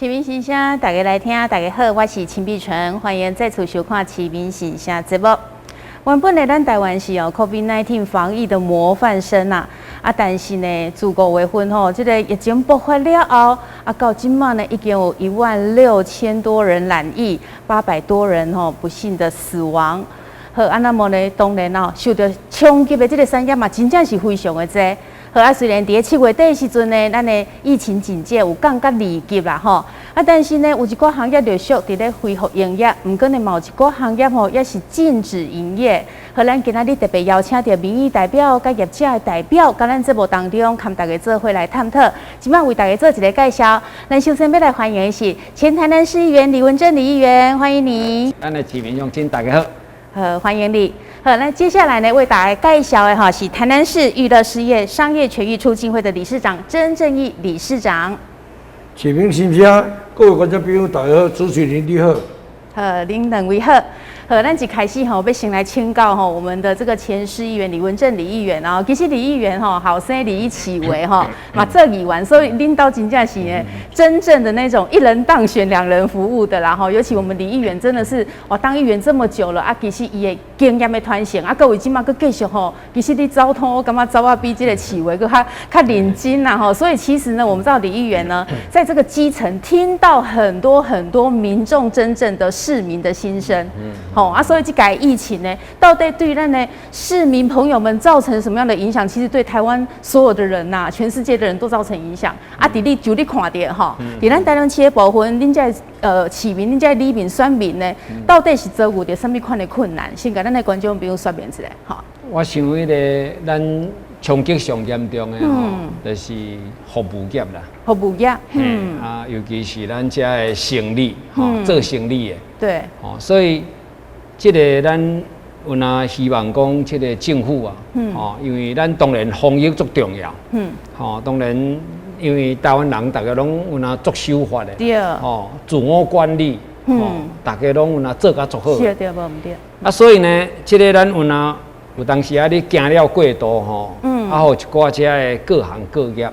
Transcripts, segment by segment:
市民心聲，大家來聽，大家好，我是秦碧純，歡迎再次收看《市民心聲》節目。原本呢，咱台灣是哦，COVID-19 防疫的模範生啊，啊，但是呢，自五月份吼，這个疫情爆發了後，啊，到這馬呢，已經有16,000多人染疫，800多人吼不幸的死亡。好，啊，那麼呢，當然哦，受著衝擊的這个產業嘛，真正是非常的濟。好啊，雖然佇咧7月底的時陣呢，咱的疫情警戒有降甲二級啦吼，啊，但是呢，有一寡行業陸續佇咧恢復營業，毋過呢，嘛有一寡行業吼也是禁止營業。好，咱今仔日特別邀請著民意代表佮業者的代表，佮咱節目當中，和大家做伙來探討。這擺為大家做一个介紹，咱首先欲來歡迎的是前台南市議員李文正李議員，歡迎你。咱的市民鄉親大家好。好，歡迎你。好，那接下來呢，為大家介紹的哈是台南市娛樂事業商業權益促進會的理事長曾正義理事長。市民心聲，各位觀眾朋友大家好，主持人你好。好，恁兩位好。好，咱一開始吼，欲先來請教吼我們的這個前市議員李文正李議員哦。其實李議員吼，後生佇市話吼，嘛做議員，所以恁兜真正是呢，真正的那種一人當選兩人服務的啦吼。尤其我們李議員真的是哇，當議員這麼久了啊，其實伊的經驗的傳承啊，閣有這馬閣繼續吼，其實你走通我感覺走啊比這個市話閣較較認真啦吼。所以其實呢，我們知道李議員呢，在這個基層聽到很多很多民眾真正的市民的心聲。吼啊，所以這個疫情呢，到底對咱的市民朋友們造成什麼樣的影響？其實對台灣所有的人吶，全世界的人都造成影響。啊，佇你就你看著吼，佇咱台南市的部分，恁這市民，恁這里面選民呢，到底是遭遇著啥物款的困難？先共咱的觀眾朋友說明一下，吼。我想彼个咱衝擊上嚴重的吼，就是服務業啦。服務業，啊，尤其是咱遮的生理，吼，做生理的，吼，所以這个咱有若希望講，這个政府啊，吼，因為咱當然防疫足重要，吼，當然因為台灣人逐家攏有若足守法的，吼，自我管理，吼，逐家攏有若做甲足好，是對，無毋對。啊，所以呢，這个咱有若有當時啊，你驚了過度吼，啊，予一寡遮的各行各業，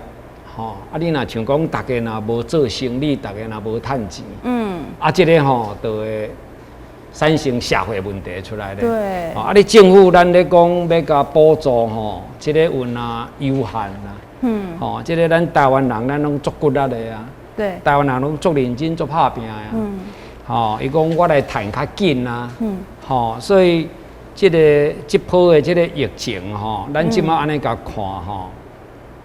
吼，啊，你若像講逐家若無做生理，逐家若無趁錢，啊，這个吼就會產生社會問題出來咧。啊，你政府咱咧講欲共補助吼，這个有若有限啦。吼，這个咱台灣人咱攏足骨力的啊。台灣人攏足認真、足拍拚的啊。吼，伊講我來趁較緊啊。吼，所以這个這波的這个疫情吼，咱這馬按呢共看吼，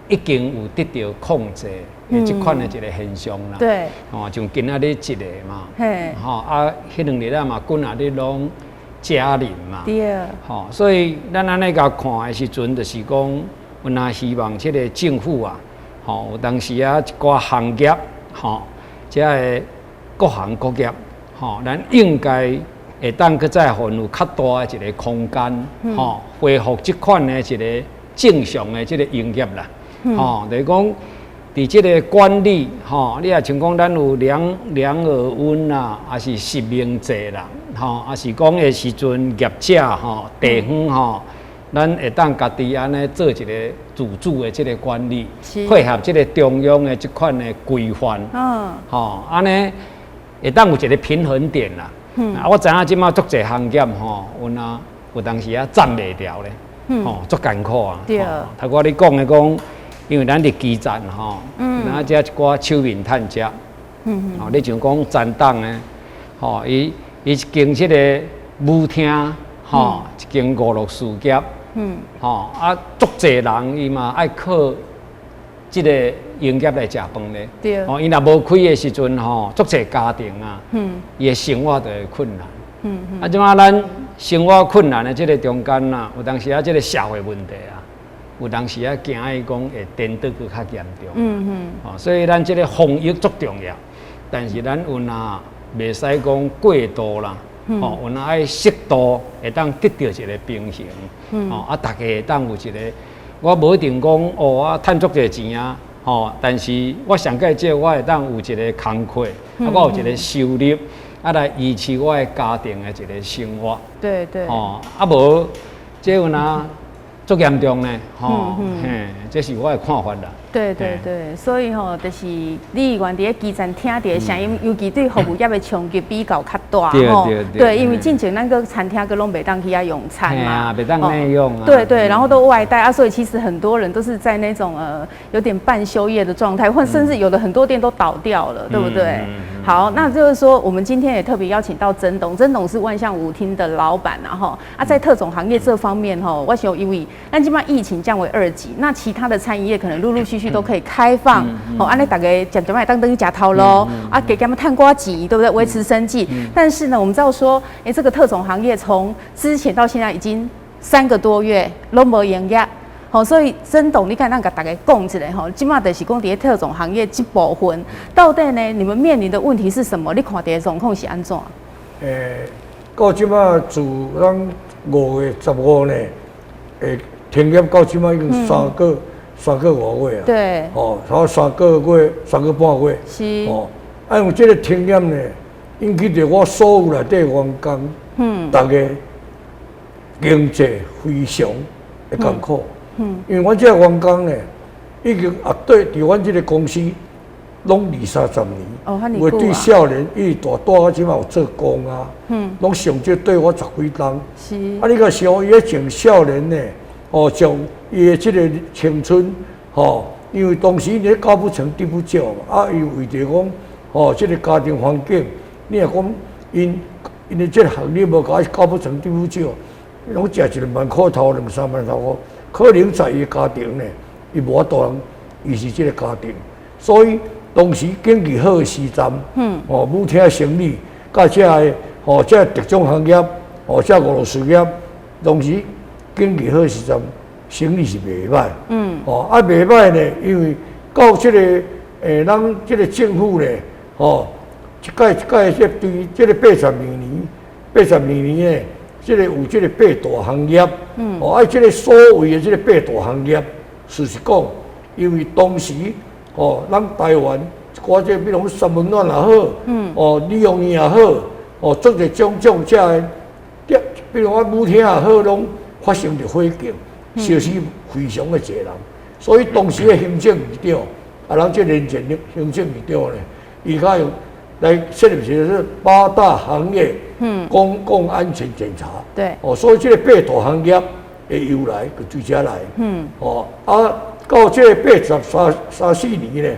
已經有得著控制的這款的一個現象啦。吼，像今仔日一个嘛。吼啊，彼兩日啊嘛，幾若日攏加零嘛。吼，所以咱按呢共看的時陣，就是講，阮也希望這个政府啊，吼，有當時啊一寡行業，吼，遮个各行各業，吼，咱應該會當閣再予𪜶有較大的一個空間，吼，恢復這款的一個正常的這個營業啦。吼，就是講，佇這个管理，吼，你若像講咱有量額溫啦，抑是實名制啦，吼，抑是講的時陣業者吼，地方吼，咱會當家己按呢做一个自主的這个管理，配合這个中央的這款的規範，吼，按呢會當有一个平衡點啦。啊，我知影這馬足濟行業吼，有若有當時啊站袂牢咧，吼，足艱苦啊。頭拄仔你講的講，因為咱佇基層吼，咱遮一寡手面趁食，吼，你像講陳董的，吼，伊伊一間這个舞廳，吼，一間娛樂事業，吼，啊，足濟人伊嘛愛靠這個營業來食飯咧，吼，伊若無開的時陣吼，足濟家庭啊，伊的生活就會困難。啊，這馬咱生活困難的這个中間啊，有當時啊，這个社會問題啊，有當時啊，驚伊講會顛倒閣較嚴重。哦，所以咱這个防疫足重要，但是咱有若袂使講過度啦，吼，有若愛適度會當得著一个平衡。吼，啊，逐家會當有一个，我無一定講哦，啊，趁足濟錢啊，吼，但是我上蓋少我會當有一个工課，啊，我有一个收入，啊，來維持我的家庭的一个生活。吼，啊無，這有若足嚴重呢，吼，嘿，這是我的看法啦。對對對，所以吼，就是李議員佇咧基層聽著的聲音，尤其對服務業的衝擊比較較大吼。對，因為進前咱閣餐廳閣攏袂當去遐用餐嘛，袂當內用啊。對對，然後都外帶啊，所以其實很多人都是在那種有點半休業的狀態，或甚至有的很多店都倒掉了，對不對？好，那就是說，我們今天也特別邀請到曾董，曾董是萬象舞廳的老闆啊，哈啊，在特種行業這方面吼，我想因為咱這擺疫情降為2級，那其他的餐飲業可能陸陸續續都可以開放，吼，按呢逐家漸漸會當轉去食頭路，啊，加減趁寡錢，對不對？維持生計。但是呢，我們知道說，哎，這個特種行業從之前到現在已經3個多月攏無營業。好，所以曾董，你看咱共逐家講一下吼，這馬就是講佇咧特種行業這部分，到底呢，你們面臨的問題是什麼？你看著的狀況是按怎？到這馬自咱5月15呢，停業到這馬已經三個外月啊。哦，差3個月，3個半月。哦，啊，因為這個停業呢，引起著我所有內底員工，逐家經濟非常的艱苦。因為阮這個員工呢，已經啊對，佇阮這個公司攏二三十年，有的對少年一直大帶到這馬有做工啊，攏上少綴我十幾冬。啊，你共想伊咧從少年呢，哦，將伊的這個青春，吼，因為當時咧高不成低不就嘛，啊，伊為著講，吼，這個家庭環境，你若講𪜶的這個學歷無夠，高不成低不就，攏食一兩萬塊頭，兩三萬頭箍。可能在伊家庭呢，伊無法度通維持這個家庭，所以當時經濟好的時陣，哦，舞廳生意，佮這个，哦，這個特種行業，哦，這五六事業，當時經濟好的時陣，生意是袂䆀，哦，啊袂䆀呢，因為到這個，咱這個政府呢，哦，一屆一屆這對這個82年，82年呢，這個有這個八大行業，哦，啊，這個所謂的這個八大行業，事實講，因為當時，哦，咱台灣一寡這個，比如講三溫暖也好，哦，理容院也好，哦，足濟種種這个店，比如講舞廳也好，攏發生著火警，燒死非常的濟人，所以當時的行政院長，啊，咱這連前行政院長呢，伊較用來設立起是八大行業，公共安全檢查，哦，所以這個八大行業的由來就對這來，哦，啊，到這個八十三三四年呢，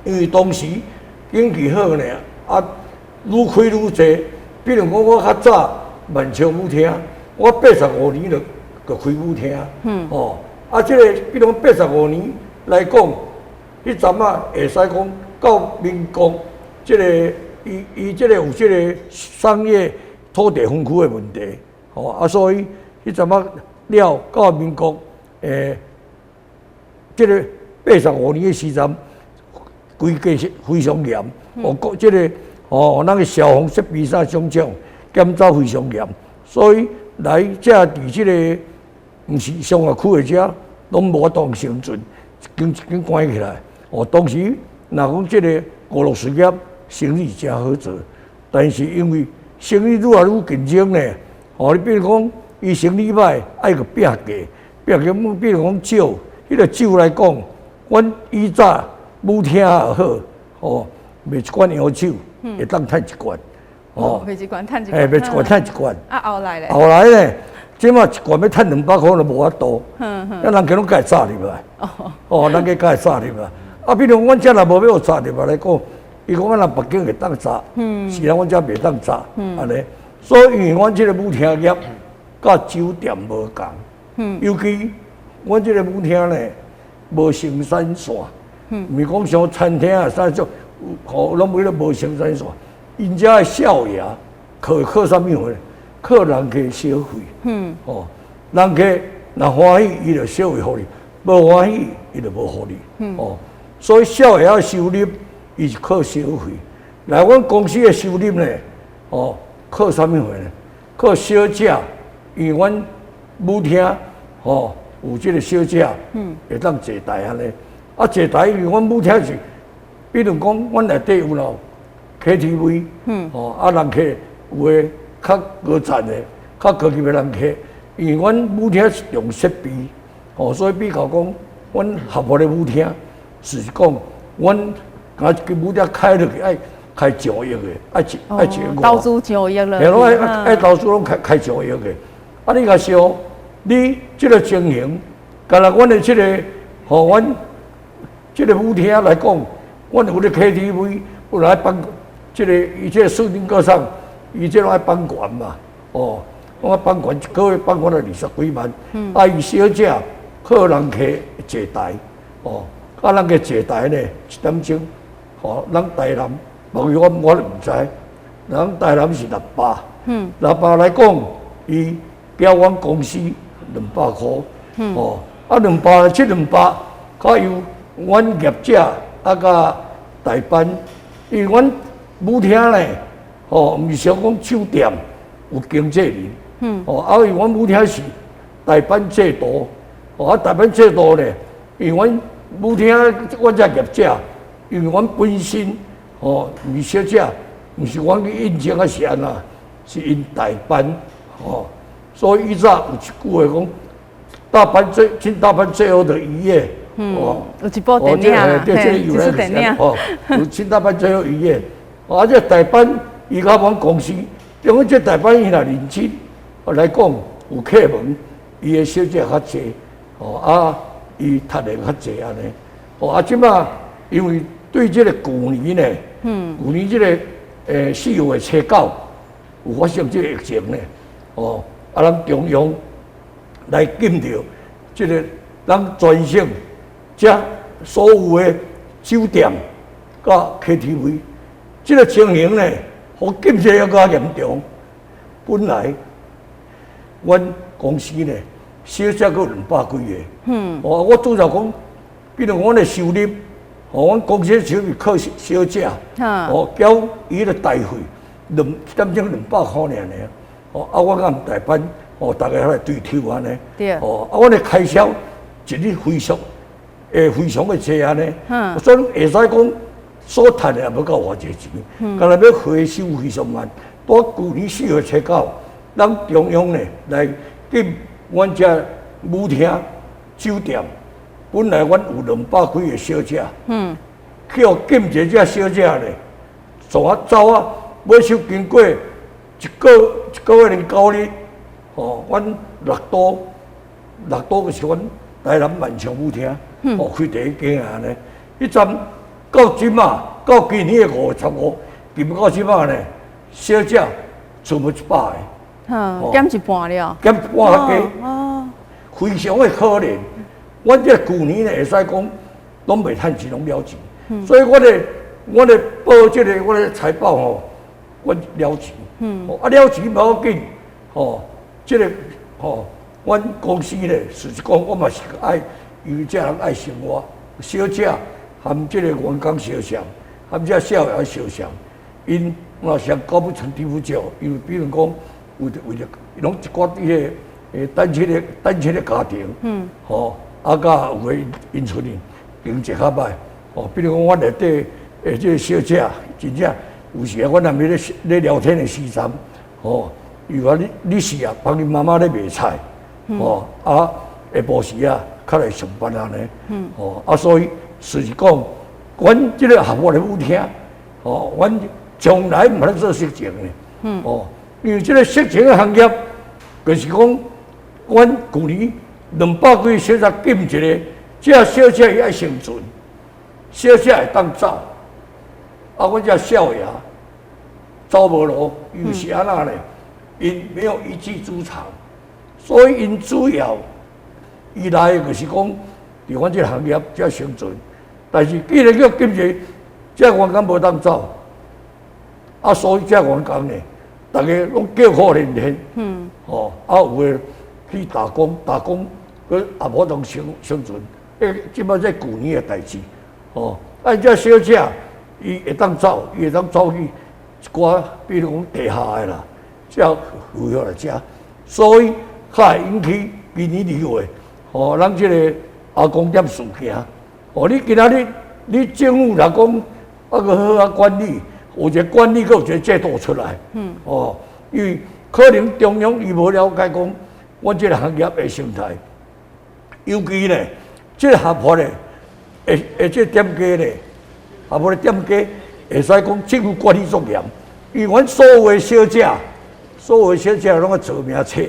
因為當時經濟好呢，啊，愈開愈濟，比如講我較早萬象舞廳，我八十五年就開舞廳，哦，啊，這個比如講八十五年來講，彼陣仔會使講到民國。這個伊伊這個有這個商業土地分區的問題，吼啊，所以彼陣仔了到民國，這個八十五年的時陣，規矩是非常嚴，哦，國這個哦，咱的消防設備啥種種檢查非常嚴，所以來這佇這個毋是商業區的遮，攏無法度生存，一間一間關起來。哦，當時若講這個娛樂事業生意誠好做，但是因為生意愈來愈競爭呢，哦，你比如講，伊生意䆀，愛閣拼價，拼價，比如講酒，彼個酒來講，阮以早舞廳也好，哦，賣一罐洋酒，會當趁一罐，哦，賣一罐趁一罐，賣一罐趁一罐。啊，後來咧？後來咧，這馬一罐欲趁200箍都無法度，啊，人家攏共鍘入來，哦，人家共鍘入來。啊，比如阮遮若無欲鍘入來來講，伊講阮若別間會當鍘，是啊，阮遮袂當鍘，按呢。所以因為阮這個舞廳業佮酒店無仝，尤其阮這個舞廳呢，無生產線，毋是講像餐廳啊啥種，吼，攏無彼個無生產線。𪜶遮的少爺靠靠啥物貨？靠人客消費，吼，人客若歡喜，伊就消費予你；無歡喜，伊就無予你，哦。所以少爺的收入，伊是靠消費。來，阮公司的收入呢，哦，靠啥物貨呢？靠小姐，因為阮舞廳，吼，有這個小姐，會當坐台按呢。啊，坐台因為阮舞廳是，比如講，阮內底有咯 KTV，哦，啊人客有的較高層的、較高級的人客，因為阮舞廳是用設備，哦，所以比較講，阮合法的舞廳是講，阮敢一間舞廳開落去愛開上億的，愛一億。投資上億了。嘿，攏愛投資攏開上億的。啊，你若想，你這個情形，敢若阮的這個，吼，阮這個舞廳來講，阮有咧 KTV，有來辦這個，伊這個市長閣上，伊這攏愛版權嘛，哦，攏愛版權一個月版權了20幾萬，啊，伊小姐靠人客坐台，哦，啊，人客坐台呢，一點鐘，吼，咱台南，無我毋知，咱台南是600，600來講，伊交阮公司200箍，哦，啊兩百，這兩百，較由阮業者啊佮代班，因為阮舞廳咧，吼，毋是像講酒店有經紀人，哦，啊，因為阮舞廳是代班制度，哦，啊，代班制度咧，因為阮舞廳阮這業者，因為阮本身，吼，毋是小姐，毋是阮去應徵還是按怎，是𪜶代班，吼，所以以早有一句話講，大班最進大班最後的一夜，哦，有一部電影啦，嘿，這出電影，哦，有進大班最後一夜，啊，這代班伊佮阮公司，因為這代班伊若認真來講，有客門，伊的小姐較濟，哦，啊，伊趁的較濟按呢，哦，啊，這馬因為對這個舊年呢，舊年這個4月初9有發生這個疫情呢，哦，啊，咱中央來禁著這個，咱全省這所有的酒店佮 KTV，這個情形呢，予禁制猶較嚴重。本來阮公司呢，小姐閣有200幾个。哦，我拄則講，比如阮的收入，哦，阮公司收入靠小姐，哦，交伊的台費兩一點鐘200箍爾爾。哦，啊，我佮代班，哦，逐家來對抽按呢。哦，啊，阮的開銷一日非常，會非常的濟按呢。所以會使講所趁的也無夠偌濟錢，干焦欲回收非常慢。拄舊年4月初9，咱中央呢來禁阮這舞廳、酒店，本來阮有200幾个小姐，去予禁一這小姐呢，怎啊走啊？尾收經過一個月零9日，哦，阮六都六都就是阮台南萬象舞廳，哦，開第一間按呢。彼陣到這馬，到今年的5月15，禁到這馬呢，小姐剩無100个。減一半了。減一半較低。非常的可憐。阮這舊年呢，會使講攏袂趁錢，攏了錢。所以我咧報這個我的財報吼，阮了錢。啊了錢無要緊，吼，這個吼，阮公司咧，事實講，我嘛是愛，因為這人愛生活，小姐含這個員工相像，含這少爺相像，𪜶若是高不成低不就，因為比如講，為著為著，攏一寡佇個單親的家庭，吼，啊，佮有的𪜶厝裡經濟較歹，哦，比如講，阮內底的這個小姐，真正有時啊，阮菸伊咧聊天的時陣，吼，伊話你你是啊，幫恁媽媽咧賣菜，吼，啊，下晡時啊，較來上班按呢，吼，啊，所以事實講，阮這個合法的舞廳，吼，阮從來毋捌做色情的，哦，因為這個色情的行業，就是講，阮舊年200幾小姐禁一個，這小姐伊愛生存，小姐會當走，啊，阮這少爺走無路，又是按怎呢？𪜶沒有一技之長，所以𪜶主要依賴的就是講，佇阮這個行業才生存。但是既然叫禁止，這員工無當走，啊，所以這員工呢，逐家攏叫苦連天。哦，啊，有的去打工，打工閣也無當生存。欸，這擺這舊年的代誌，哦，啊，這小姐伊會當走，伊會當走去一寡，比如講地下的啦，才符合來遮，所以較會引起今年2月，吼，咱這個阿公店事件，哦，你今仔日你政府來講，啊閣好好管理，有一個管理，閣有一個制度出來。哦，因為可能中央伊無了解講，阮這個行業的生態，尤其呢，這個合法的，會會這個店家咧，合法的店家會使講政府管理足嚴，因為阮所有的小姐，所有的小姐攏愛做名冊，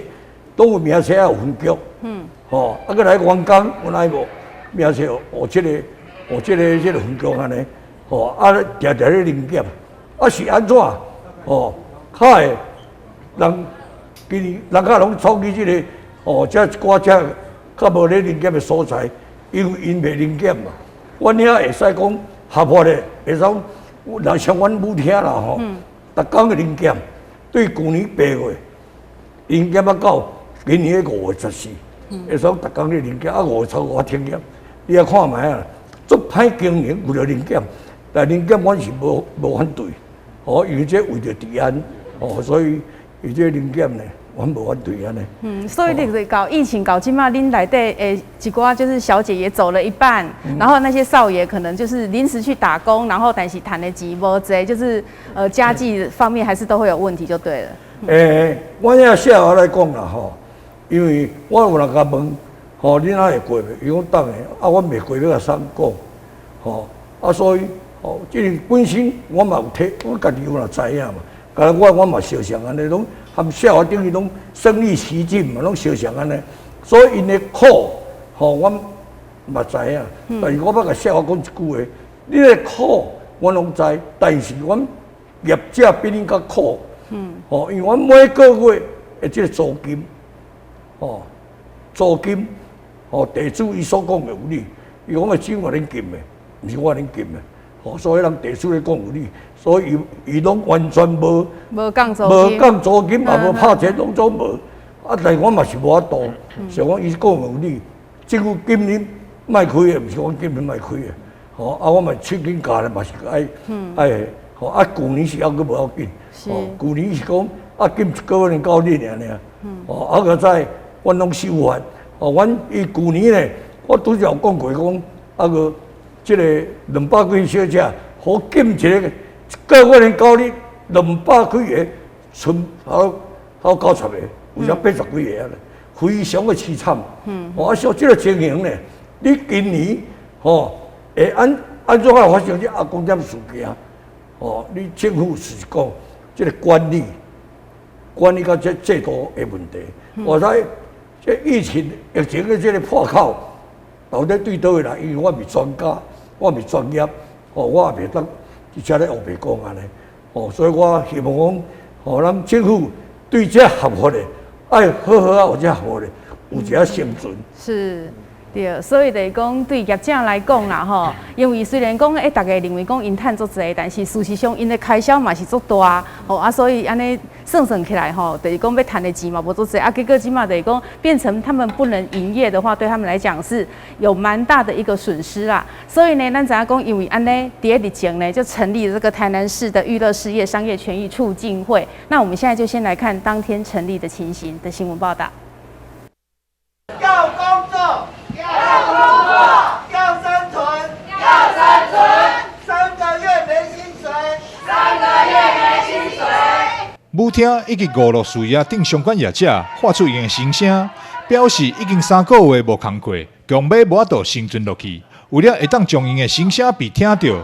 攏有名冊愛有分局。吼，啊，閣來員工，阮愛無名冊有這個有這個這個分局按呢，吼，啊，定定咧臨檢，啊是按怎？吼，較會人今年人較攏創去這個，哦，這一寡這較無咧臨檢的所在，因為𪜶袂臨檢嘛。阮遐會使講合法的，會使講，若像阮舞廳啦吼，逐工的臨檢，對舊年8月臨檢啊到今年的5月14，會使講逐工咧臨檢，啊5月初5停業，你來看覓啊，足歹經營為著臨檢，但臨檢阮是無無反對，哦，因為這為著治安，哦，所以伊這臨檢呢，阮無反對按呢。嗯，所以你就是搞疫情搞這馬，恁內底誒一寡就是小姐也走了一半，然後那些少爺可能就是臨時去打工，然後但是趁的錢無濟，就是家計方面還是都會有問題，就對了。欸，我遐寫我來講啦吼，因為我有人共問，吼，你哪會過袂？伊講當然，啊，我袂過欲共啥講，吼，啊，所以，吼，這個本身我嘛有體，我家己有嘛知影嘛，敢若我我嘛相像按呢，攏含寫我等於攏身歷其境嘛，攏相像按呢，所以𪜶的苦，吼，我嘛知影，但是我欲共寫我講一句話，你的苦我攏知，但是阮業者比恁較苦。吼，因為阮每個月的這個租金，吼，租金，吼，地主伊所講的有理，伊講的錢我恁禁的，毋是我恁禁的，吼，所以人地主咧講有理，所以伊伊攏完全無無降租金，無降租金，也無拍錢，攏總無。啊，但是我嘛是無法度，想講伊講的有理，政府禁恁莫開的，毋是講禁恁莫開的，吼，啊，我嘛喙緊咬咧，嘛是愛愛，吼，啊，舊年是猶閣無要緊。哦，舊年是講啊，禁一個月9日爾爾，哦，啊閣再阮攏守法，哦，阮伊舊年咧，我拄才有講過講，啊閣這個200幾個小姐，予禁一個一個月連9日200幾個，賰好好90個，有時80幾個啊，非常的淒慘。哦，啊，像這個情形咧，你今年吼會按按怎啊發生這阿公店事件？哦，你政府是講這個管理，管理佮這制度的問題。我知這疫情疫情的這個破口到底對佗位來？因為我毋是專家，我毋是專業，哦，我也袂當佇遮咧烏白講按呢。哦，所以我希望講，哦，咱政府對這合法的，愛好好啊，有這合法的，有一個生存。是。對，所以就是講對業者來講啦，吼，因為雖然講欸，大家認為講𪜶趁足濟，但是事實上𪜶的開銷嘛是足大，吼啊，所以按呢算算起來吼，就是講欲趁的錢嘛無足濟，啊，結果這馬就是講變成他們不能營業的話，對他們來講是有蠻大的一個損失啦。所以呢，咱知影講，因為按呢，佇咧日前呢，就成立了這個台南市的娛樂事業商業權益促進會。那我們現在就先來看當天成立的情形的新聞報道。要工作，要工作，要生存，要生存。3個月沒薪水，3個月沒薪水。舞廳以及娛樂事業等相關業者發出𪜶的心聲，表示已經3個月無工課，強欲無法度生存落去。為了會當將𪜶的心聲被聽著，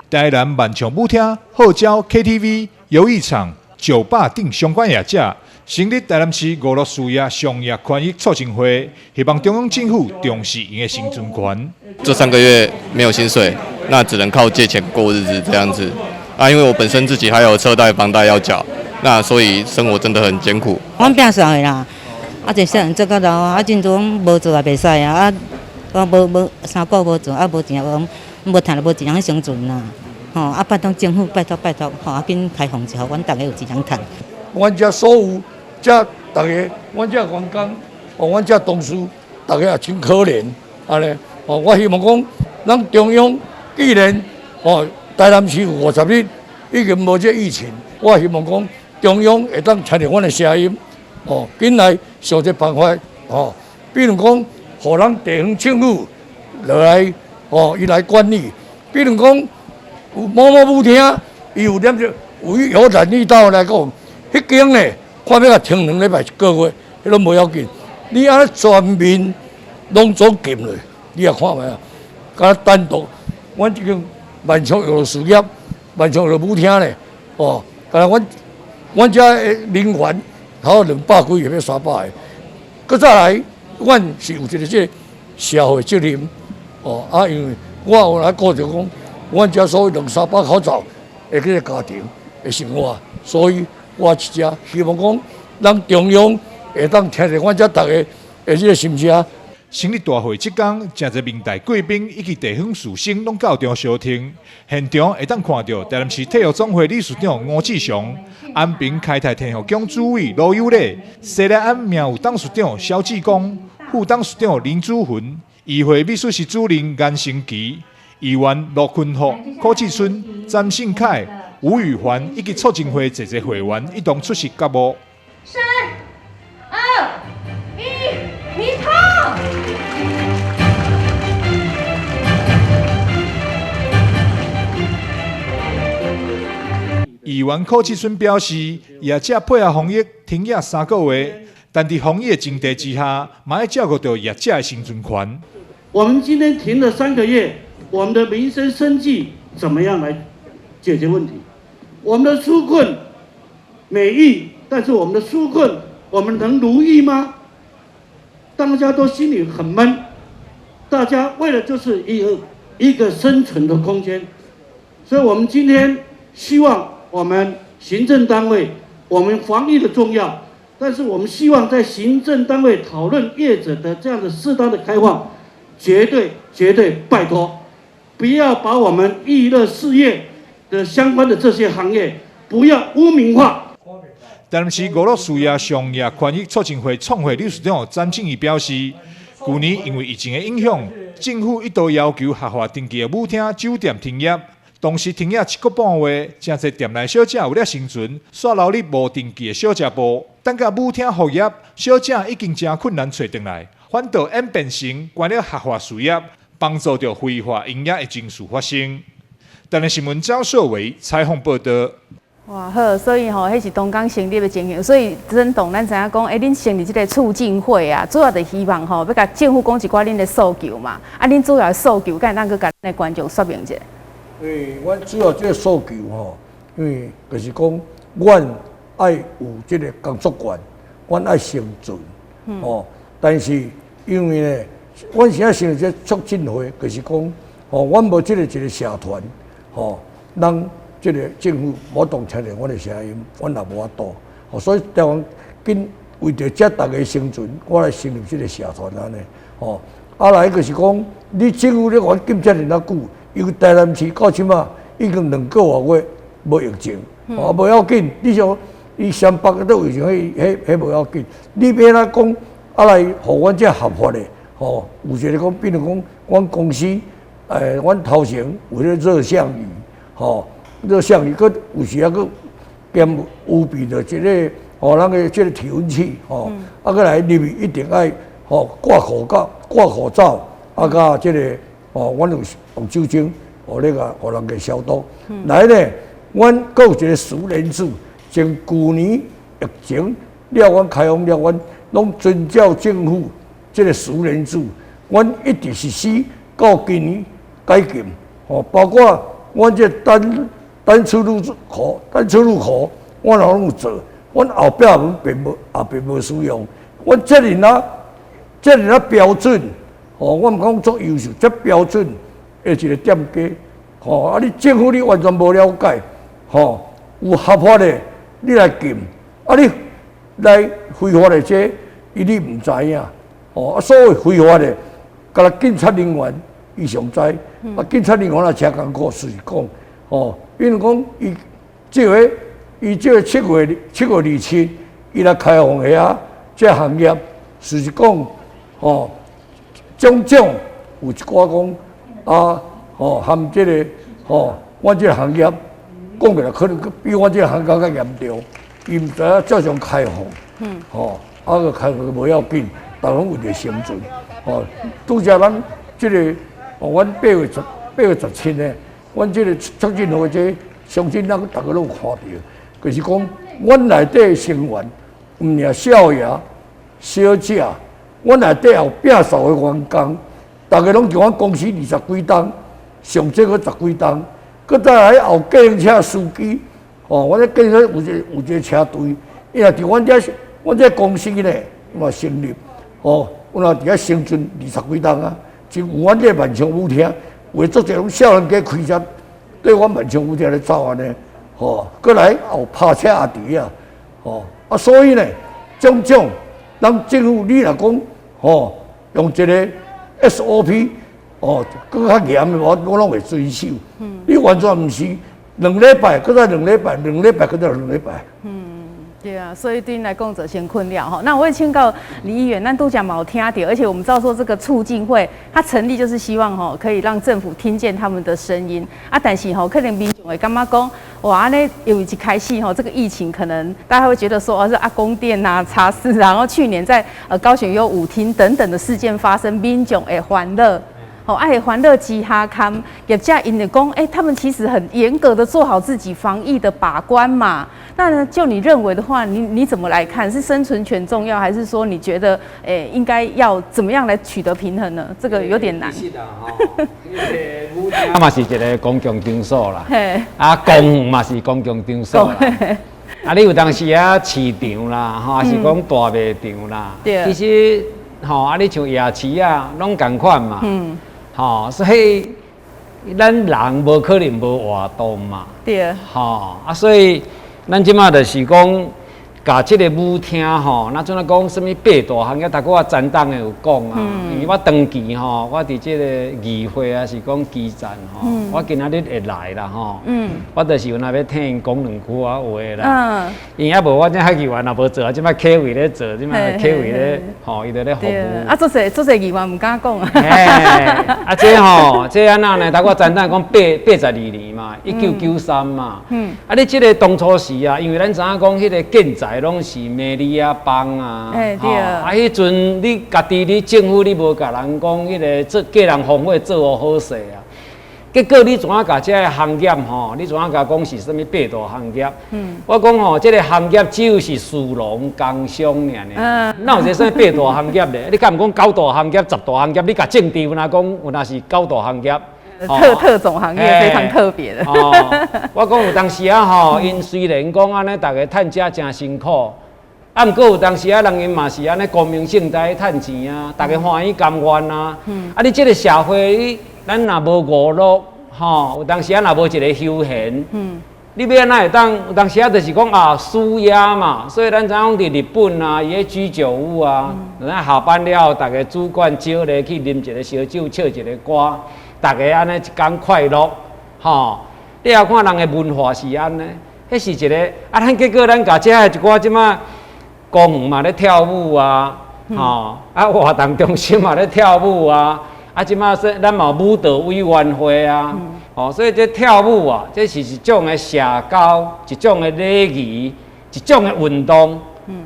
台南萬象舞廳號召 KTV、遊藝場、酒吧等相關業者，成立台南市娛樂事業商業權益促進會，希望中央政府重視𪜶的生存權。這3個月沒有薪水，那只能靠借錢過日子這樣子。啊，因為我本身自己還有車貸、房貸要繳，那所以生活真的很艱苦。阮摒掃的啦，啊，這細漢做到老，啊，真陣無做也袂使啊，啊，我無無3個月無做，啊，無錢，無無趁就無錢通生存啦。吼，啊，拜託政府，拜託拜託，吼，啊，緊開放一下，阮逐家有錢通趁。阮遮所有遮逐家，阮遮員工，哦，阮遮同事，逐家也真可憐，按呢，哦，我希望講，咱中央既然哦，台南市有50日已經無這疫情，我希望講中央會當聽著阮的聲音，哦，緊來想一個辦法，哦，比如講，予咱地方政府落來哦，伊來管理。比如講，有某某舞廳，伊有染著，有有染疫到來講，彼間呢，看欲共停兩禮拜一個月，彼攏無要緊。你按呢全面攏總禁落，你也看覓啊？敢若單獨，阮這間萬昌娛樂事業，萬昌娛樂舞廳咧，哦，敢若阮阮遮的人員，頭兩百幾個欲300個，閣再來，阮是有一個這個社會責任，哦，啊，因為我有來顧著講，阮遮所有兩三百口罩的這個家庭的生活，所以我一只希望講，咱中央會當聽著阮遮逐家的這個心聲。成立大會這工，誠濟明代貴賓以及地方士紳攏到場相聽。現場會當看著台南市體育總會理事長吳志雄、安平開泰天后宮主委盧有禮、西來庵名譽董事長蕭志剛、副董事長林祖雲、議會秘書室主任顏成奇、議員羅坤福、柯志春、詹信凱、吳宇環以及促進會濟濟會員一同出席覺悟。三、二、一，迷唱。議員柯志春表示，業者配合防疫停業3個月，但佇防疫的前提之下，嘛愛照顧著業者的生存權。我們今天停了3個月，我們的民生生計怎麼樣來解決問題？我們的紓困美意，但是我們的紓困，我們能如意嗎？大家都心裡很悶，大家為了就是一個生存的空間，所以我們今天希望我們行政單位，我們防疫的重要，但是我們希望在行政單位討論業者的這樣的適當的開放，絕對絕對拜託，不要把我們娛樂事業的相關的這些行業不要污名化。台南市娛樂事業商業權益促進會創會理事長詹正義表示，舊年因為疫情的影響，政府一度要求合法登記的舞廳、酒店停業，當時停業1個半月，誠濟店內小姐為了生存，煞流入無登記的小姐部，等到舞廳復業，小姐已經誠困難揣轉來，反倒演變成關了合法事業，幫助著非法營業的情事發生。台南新聞張碩偉採訪報道。哇好，所以吼，彼是當工成立的情形，所以真董咱知影講，恁成立這個促進會啊，主要就希望吼，欲共政府講一寡恁的訴求嘛。啊，恁主要的訴求，敢會當閣共咱的觀眾說明一下？阮主要這個訴求吼，因為就是講，阮愛有這個工作權，阮愛生存，吼。但是因為呢，阮現在成立這個促進會，就是講，吼，阮無這個一個社團，吼，咱。這個政府無當聽著阮的聲音，阮也無法度，所以台灣緊為著遮逐家生存，我來成立這個社團按呢，吼。啊來就是講，你政府咧阮禁遮爾仔久，因為台南市到這馬已經2個外月無疫情，哦，無要緊。你像伊雙北都疫情，彼彼無要緊。你欲按怎講，啊來予阮這合法的，吼，有一個講，比如講，阮公司，阮頭前有彼個熱像儀，吼。熱像儀，閣有時啊，閣兼有備著一個吼，咱的這個體溫器吼，啊，閣來入去一定愛吼掛口罩、掛口罩，啊，佮這個吼，阮有用酒精，予那個予人家消毒。來呢，阮閣有一個實聯制，從舊年疫情了，阮開放了，阮攏遵照政府這個實聯制，阮一直實施到今年解禁，吼，包括阮這單出入口，單出入口，阮也攏有做，阮後壁門並無，也並無使用。阮這爾啊，這爾啊標準，吼，我毋講足優秀，這標準的一個店家，吼，啊，你政府你完全無了解，吼，有合法的你來禁，啊，你來非法的這個，伊你毋知影，吼，啊，所謂非法的，敢若警察人員伊上知，啊，警察人員若誠艱苦，事實講，吼。比如講，伊這個7月27，伊來開放遐這行業，事實講，吼，種種有一寡講啊，吼，含這個，吼，阮這個行業講起來可能比阮這個行業較嚴重，伊毋知影照常開放，吼，啊閣開放無要緊，逐家攏為著生存，吼，拄才咱這個哦，阮8月17呢，阮這個促進會這相信咱逐家攏有看著，就是講阮內底成員，毋爾少爺、小姐，阮內底有摒掃的員工，逐家攏佇阮公司二十幾冬，上少閣十幾冬，閣再來後計程車司機，哦，阮這計程車有一個車隊，伊若佇阮遮阮這公司呢嘛成立，哦，阮也佇遐生存二十幾冬啊，就有阮這萬昌舞廳，有的足濟攏少年家開車對阮萬昌舞廳咧走按呢，吼，閣來有拍車阿弟啊，吼，啊，所以呢，種種，咱政府你若講，吼，用一個 SOP，哦，閣較嚴的，我攏會遵守。你完全毋是兩禮拜，閣再兩禮拜，兩禮拜閣再兩禮拜。對啊，所以對𪜶來講造成困擾吼。那我會請教李議員，咱拄才嘛有聽著，而且我們知道說這個促進會，它成立就是希望吼可以讓政府聽見他們的聲音啊。但是吼，可能民眾會感覺講，哇，按呢由一開始吼，這個疫情可能大家會覺得說，哦，是阿公店啊、茶室，然後去年在高雄有舞廳等等的事件發生，民眾會煩惱。哦，愛煩惱之下，看業者𪜶就講，欸，他們其實很嚴格的做好自己防疫的把關嘛。那就你認為的話，你怎麼來看？是生存權重要，還是說你覺得，欸，應該要怎麼樣來取得平衡呢？這個有點難。其實啊，吼，舞廳嘛是一個公共場所啦，啊，公園嘛是公共場所啦。啊，你有當時啊市場啦，吼，還是講大賣場啦，其實吼，啊，你像夜市啊，攏仝款嘛。吼，所以咱人無可能無活動嘛。吼，啊，所以咱這馬就是講，共這個舞廳吼，那陣仔講啥物八大行業，逐個我前黨的有講啊。因為我長期吼，我佇這個議會啊，是講基層吼，我今仔日會來啦吼。我就是有若欲聽𪜶講兩句仔話啦。因猶無我這議員也無做啊，這馬客委咧做，這馬客委咧吼，伊就咧服務。啊，足濟足濟議員毋敢講啊。啊，這吼，這按怎呢？頭拄前黨講82年嘛，1993嘛。啊，你這個當初時啊，因為咱知影講彼個建材攏是美利亞幫啊。啊，彼陣你家己你政府你無共人講彼個做個人防火做予好勢啊。結果你怎啊共這个行業吼？你怎啊共講是啥物八大行業？我講吼，這個行業只有是士農工商爾爾。哪有一個啥物八大行業咧？你敢毋講九大行業、十大行業？你共政治有若講有若是九大行業？特種行業非常特別的。哦，我講有當時啊吼，𪜶雖然講按呢，逐家趁食誠辛苦，啊，毋過有當時啊，人𪜶嘛是按呢光明正大趁錢啊，逐家歡喜甘願啊。啊，你這個社會，咱若無娛樂，吼，有當時啊，若無一個休閒，你欲按怎會當？有當時啊，就是講啊，舒壓嘛。所以咱知影講佇日本啊，伊彼居酒屋啊，咱下班了後，逐家主管招咧去啉一個燒酒，唱一個歌，逐家按呢一工快樂，吼。你也看人的文化是按呢，彼是一個啊，咱結果咱共遮的一寡這馬公園嘛咧跳舞啊，吼，啊活動中心嘛咧跳舞啊。啊，這馬說咱嘛有舞蹈委員會啊，哦，所以這跳舞啊，這是一種的社交，一種的禮儀，一種的運動，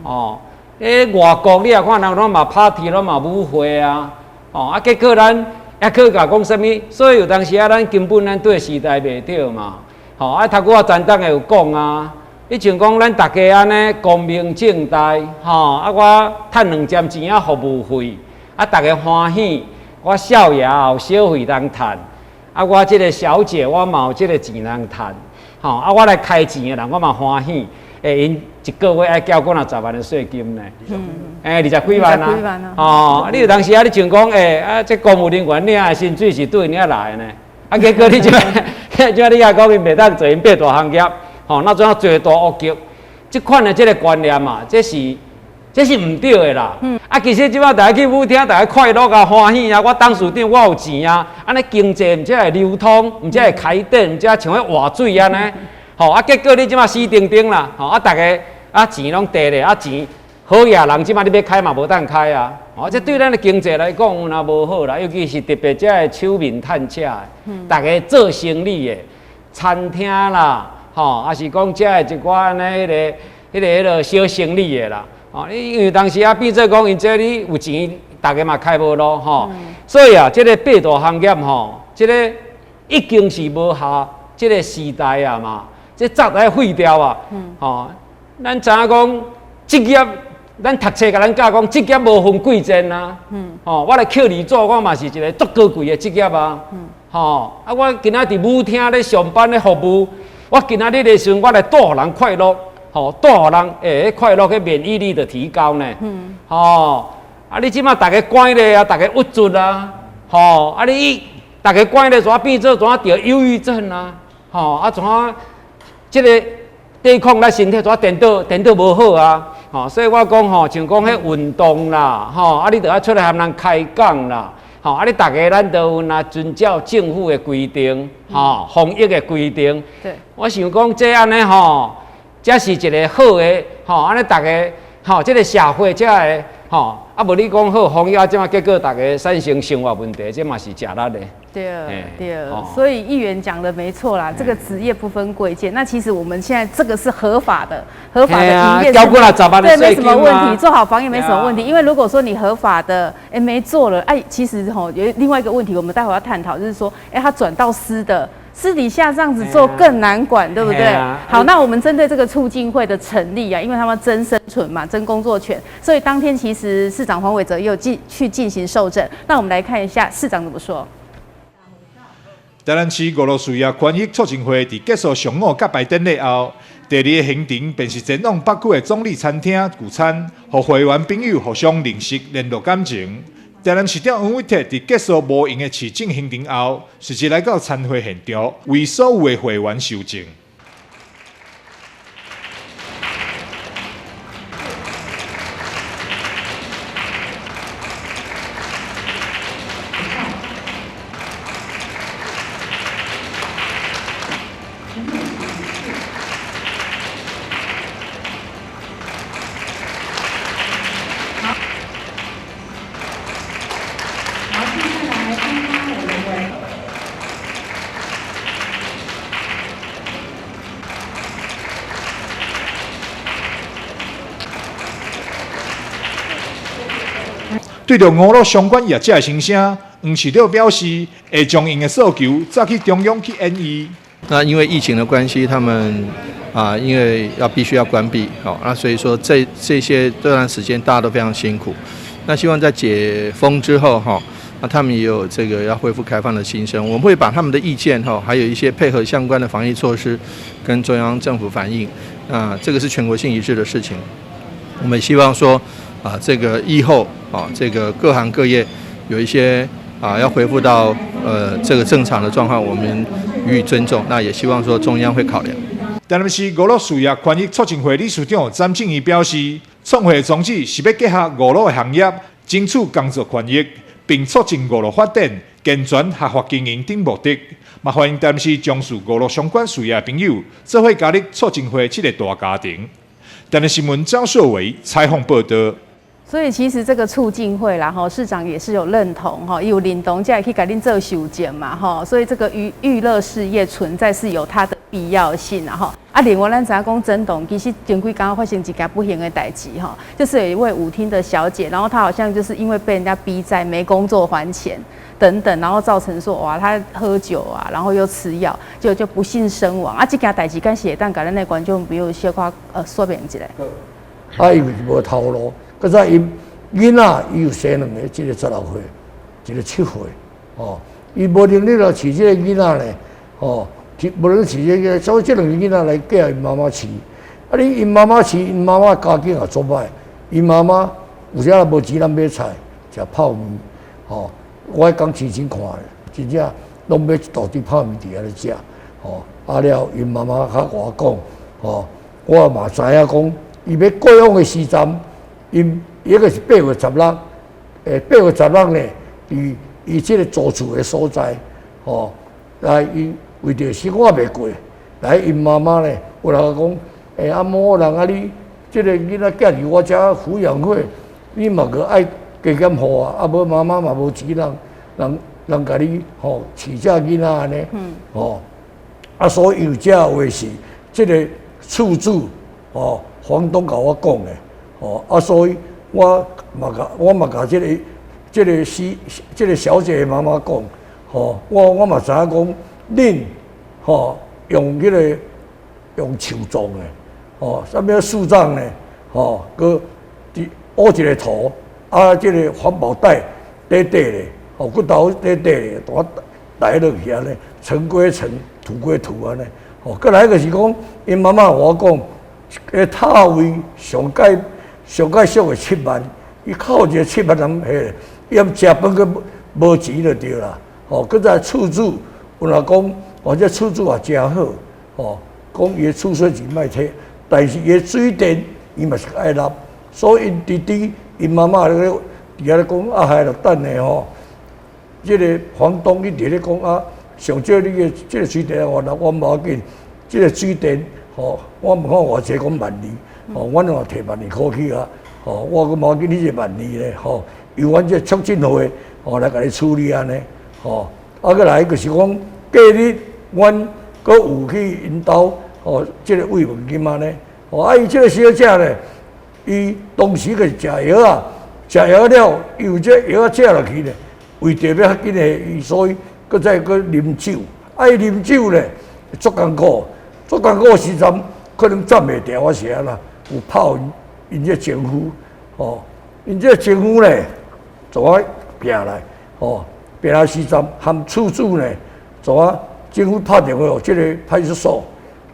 哦，欸，外國你也看人攏嘛 party，攏嘛舞會啊，哦，啊，結果咱猶閣共講啥物？所以有當時啊，咱根本咱對時代袂對嘛，吼，啊，頭拄仔前黨的有講啊，你像講咱逐家按呢光明正大，吼，啊，我趁兩針錢仔服務費，啊，逐家歡喜。我少爺有小費通趁，啊，我這個小姐我嘛有這個錢通趁，吼，啊，我來開錢的人我嘛歡喜，欸，𪜶一個月愛繳幾若十萬的稅金呢，欸，二十幾萬啊，哦，你有當時啊，你像講，欸，啊，這公務人員領的薪水是對𪜶遐來的呢，啊，結果你這馬，這馬你也講𪜶袂當做𪜶八大行業，吼，那怎啊罪大惡極？這款的這個觀念嘛，這是毋對的啦。啊，其實這馬逐家去舞廳，逐家快樂啊、歡喜啊。我董事長，我有錢啊。按呢經濟毋才會流通，毋才會開店，毋才像彼活水按呢。吼啊，結果你這馬死定定啦。吼啊，逐家啊錢攏綴咧，啊錢好額人這馬你欲開嘛無當開啊。哦，這對咱的經濟來講有若無好啦，尤其是特別這个手面趁食的，逐家做生意的餐廳啦，吼，抑是講這个一寡按呢彼个小生意的啦。哦，因為當時啊，變做講，𪜶這你有錢，逐家嘛開無路吼。所以啊，這个八大行業吼，這个已經是無合這个時代啊嘛，這早該廢掉啊。吼，咱知影講職業，咱讀冊共咱教講職業無分貴賤啊。吼，我來抾字紙，我嘛是一个足高貴的職業啊。吼，啊，我今仔佇舞廳咧上班咧服務，我今仔日的時陣，我來帶予人快樂，吼，帶予人快樂，彼免疫力的提高呢。吼，啊，你這馬逐家關咧啊，逐家鬱卒啊，吼，啊你逐家關咧，怎變做怎得憂鬱症啊？吼，啊怎這个抵抗力身體怎顛倒顛倒無好啊？吼，所以我講吼，像講彼運動啦，吼，啊你著愛出來和人開講啦。吼，啊！你逐家咱都有若遵照政府的規定，吼，防疫的規定。我想講這按呢吼，這是一个好的，吼，按呢逐家吼，這个社會才會吼，啊無你講好防疫啊，這馬結果逐家產生生活問題，這嘛是誠力的。對對，所以議員講的沒錯啦，這個職業不分貴賤。那其實我們現在這個是合法的，合法的營業，對，沒什麼問題，做好防疫沒什麼問題。因為如果說你合法的，哎，沒做了，哎，其實吼有另外一個問題，我們待會要探討，就是說，哎，他轉到私的，私底下這樣子做更難管，對不對？好，那我們針對這個促進會的成立啊，因為他們爭生存嘛，爭工作權，所以當天其實市長黃偉哲也有去進行受證。那我們來看一下市長怎麼說。台南市娛樂事業權益促進會佇結束上午結拜典禮後，第二个行程便是前往北區的總理餐廳聚餐，予會員朋友互相認識、聯絡感情。台南市長黃偉哲佇結束無閒的市政行程後，隨即來到餐會現場，為所有的會員受證。對著娛樂相關業者的心聲，黃市長表示會將𪜶的訴求載去中央去研議。那因為疫情的關係，他們啊，因為要必須要關閉，好，那所以說這些這段時間大家都非常辛苦。那希望在解封之後，哈，那他們也有這個要恢復開放的心聲，我們會把他們的意見，哈，還有一些配合相關的防疫措施，跟中央政府反映。那這個是全國性一致的事情，我們希望說。啊，這個疫後啊，這個各行各業有一些啊，要恢復到這個正常的狀況，我們予以尊重。那也希望說中央會考量。台南市娛樂事業權益促進會理事長詹靜怡表示，創會宗旨是欲結合娛樂行業，爭取工作權益，並促進娛樂發展、健全合法經營等目的。嘛歡迎台南市從事娛樂相關事業的朋友，做伙加入促進會這個大家庭。台南新聞張碩偉採訪報道。所以其實這個促進會啦，吼，市長也是有認同，吼，有認同才會去共恁做修正嘛，吼，所以這個娛樂事業存在是有它的必要性啦，吼。啊，另外咱知影講真董，其實前幾工發生一件不幸的代誌，吼，就是有一位舞廳的小姐，然後她好像就是因為被人家逼債，沒工作還錢等等，然後造成說哇，她喝酒啊，然後又吃藥，就不幸身亡。啊，這件代誌敢是會當共咱的觀眾朋友小可說明一下。啊，伊無頭路。閣再𪜶囡仔，伊有生兩个，一个16歲，一个7歲，哦，伊無能力來飼這个囡仔咧，哦，無能力飼這个，所以這兩个囡仔來寄𪜶媽媽飼。啊，你𪜶媽媽飼，𪜶媽媽家境也足歹，𪜶媽媽有時仔無錢通買菜，食泡麵，哦，我彼工親身看的，真正攏買一大堆泡麵佇遐咧食，哦，啊了，𪜶媽媽較共我講，哦，我嘛知影講，伊欲過往的時陣。𪜶伊个是8月16，8月16呢，佇伊這个租厝的所在，吼，來伊為著生活袂過，來𪜶媽媽呢，有人講，阿某人啊，你這个囡仔寄佇我遮撫養費，你嘛閣愛加減予我，啊無媽媽嘛無錢人，人共你吼飼這囡仔按呢，吼，啊所以有這話是這个厝主，吼，房東共我講的。哦，啊，所以我嘛共這个這个是這个小姐媽媽講，吼，我嘛知影講，恁吼用彼个用樹葬的，吼，啥物樹葬呢？吼，閣佇挖一个土，啊，這个環保袋短短的，吼，骨頭短短的，帶帶落去按呢，塵歸塵，土歸土按呢。吼，閣來就是講，𪜶媽媽我講，個塔位上蓋上蓋俗的七萬，伊扣一个七萬人，彼，伊食飯閣無錢就對啦。吼，閣再厝主，有若講，或者厝主也誠好，吼，講伊的厝稅錢莫提，但是伊的水電伊嘛是愛納，所以𪜶弟弟𪜶媽媽咧佇遐咧講，啊，還著等下吼，這个房東一直咧講啊，上少你的這个水電我納，我無要緊，這个水電吼，我毋看偌濟講12,000，吼，阮嘛提12,000箍去啊，吼，我閣無要緊，你這萬二咧，吼，由阮這促進會吼來共你處理按呢，吼，啊，閣來就是講隔日，阮閣有去𪜶兜，吼，這个慰問金按呢，吼，啊，伊這个小姐咧，伊當時就是食藥啊，食藥了，伊有這藥仔食落去咧，為著欲較緊的，伊所以閣再閣啉酒，啊，伊啉酒咧，足艱苦，足艱苦時陣可能站袂牢，我是按怎，有拍𪜶這前夫，吼，𪜶這前夫咧，怎啊拚來，吼，拚來時陣含厝主呢，怎啊政府拍電話予這个派出所，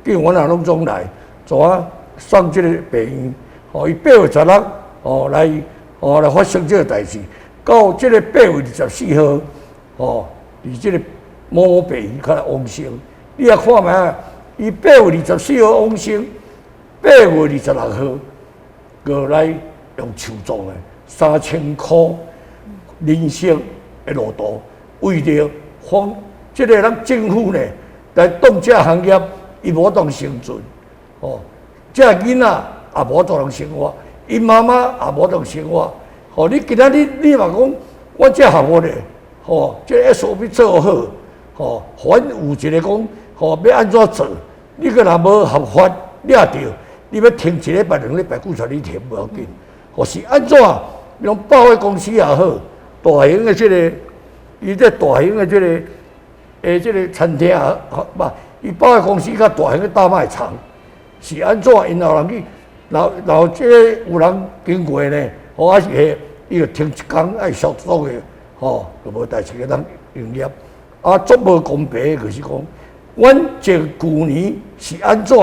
叫阮也攏總來，怎啊送這个病院，吼，伊8月16，吼來，吼來發生這个代誌，到這个8月24號，吼，佇這个某某病院較來往生，你也看覓啊？伊8月24號往生，8月26號，閣來用樹葬的3000箍人生的路途，為著防這个咱政府呢來擋這行業，伊無當生存，吼，這个囡仔也無當生活，𪜶媽媽也無當生活，吼，你今仔日你嘛講，我這項目咧，吼，這個 SOP 做好，吼，反有一个講，吼，欲按怎做，你閣若無合法掠著，你欲停一禮拜、2禮拜，警察你停無要緊，或是按怎，你講百貨公司也好，大型的這个，伊這大型的這个，這个餐廳也好，無，伊百貨公司佮大型的大賣場是按怎？𪜶有人去，然後這個有人經過呢，吼，還是彼，伊就停一工愛消毒的，吼，就無代誌會當營業。啊，足無公平的就是講，阮前舊年是按怎，